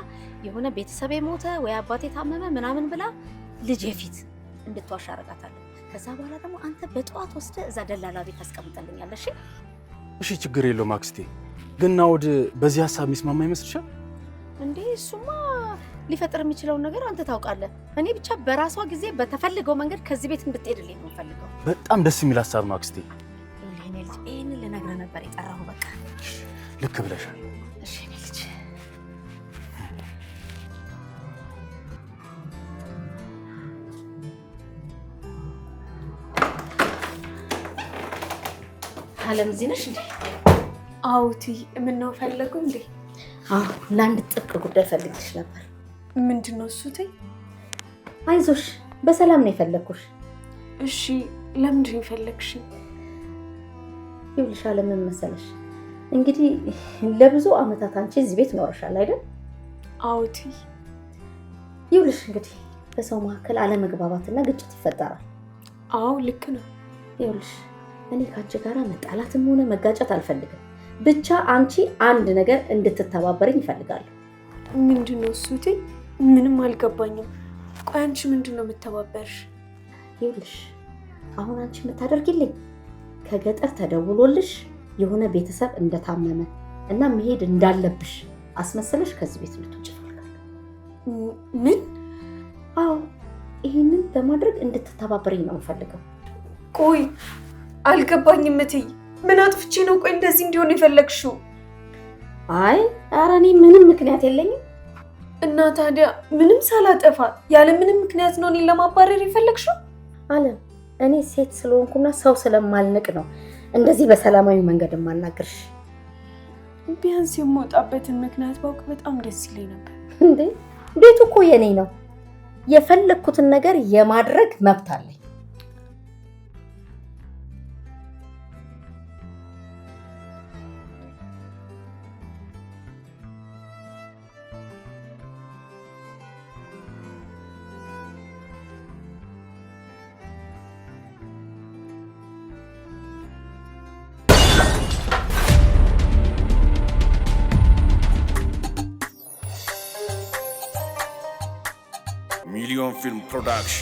የሆነ ቤተሰቤ ሞተ ወይ አባቴ ታመመ ምናምን ብላ ልጄ ፊት እንድትዋሽ አደርጋታለሁ። ከዛ በኋላ ደግሞ አንተ በጠዋት ወስደህ እዛ ደላላ ቤት ታስቀምጠልኛለህ። እሺ? እሺ ችግር የለውም አክስቴ። ግን ናኦድ በዚህ ሀሳብ የሚስማማ ይመስልሻል? እንዴ እሱማ ሊፈጥር የሚችለውን ነገር አንተ ታውቃለህ። እኔ ብቻ በራሷ ጊዜ በተፈልገው መንገድ ከዚህ ቤት እንድትሄድልኝ ነው የምፈልገው። በጣም ደስ የሚል ሀሳብ ነው አክስቴ። ይኸውልህ የእኔ ልጅ ይሄንን ልነግርህ ነበር የጠራሁህ። በቃ ልክ ብለሻል። እሺ የእኔ ልጅ። አለም እዚህ ነሽ እንዴ? አዎ እትዬ። ምነው ፈለጉ እንዴ? አዎ ለአንድ ጥብቅ ጉዳይ ፈልግሽ ነበር። ምንድን ነው እሱ እትዬ? አይዞሽ በሰላም ነው የፈለግኩሽ። እሺ ለምንድን ነው የፈለግሽኝ? ይኸውልሽ አለም ምን መሰለሽ፣ እንግዲህ ለብዙ አመታት አንቺ እዚህ ቤት ኖረሻል አይደል? አዎ እትዬ። ይኸውልሽ እንግዲህ በሰው መካከል አለመግባባትና ግጭት ይፈጠራል። አዎ ልክ ነው። ይኸውልሽ እኔ ከአንቺ ጋር መጣላትም ሆነ መጋጨት አልፈልግም። ብቻ አንቺ አንድ ነገር እንድትተባበረኝ እፈልጋለሁ። ምንድን ነው እሱ እትዬ? ምንም አልገባኝም። ቆይ አንቺ ምንድን ነው የምተባበርሽ? ይኸውልሽ አሁን አንቺ የምታደርጊልኝ ከገጠር ተደውሎልሽ የሆነ ቤተሰብ እንደታመመ እና መሄድ እንዳለብሽ አስመስለሽ ከዚህ ቤት እንድትወጪ እፈልጋለሁ። ምን? አዎ ይሄንን በማድረግ እንድትተባበረኝ ነው የምፈልገው። ቆይ አልገባኝም እትዬ። ምን አጥፍቼ ነው ቆይ እንደዚህ እንዲሆን የፈለግሽው? አይ ኧረ እኔ ምንም ምክንያት የለኝም። እና ታዲያ ምንም ሳላጠፋ ያለ ምንም ምክንያት ነው እኔን ለማባረር የፈለግሽው? አለም እኔ ሴት ስለሆንኩና ሰው ስለማልንቅ ነው እንደዚህ በሰላማዊ መንገድ የማናግርሽ። ቢያንስ የምወጣበትን ምክንያት ባውቅ በጣም ደስ ይለኝ ነበር። እንዴ ቤቱ እኮ የኔ ነው። የፈለግኩትን ነገር የማድረግ መብት አለኝ። Million Film Production.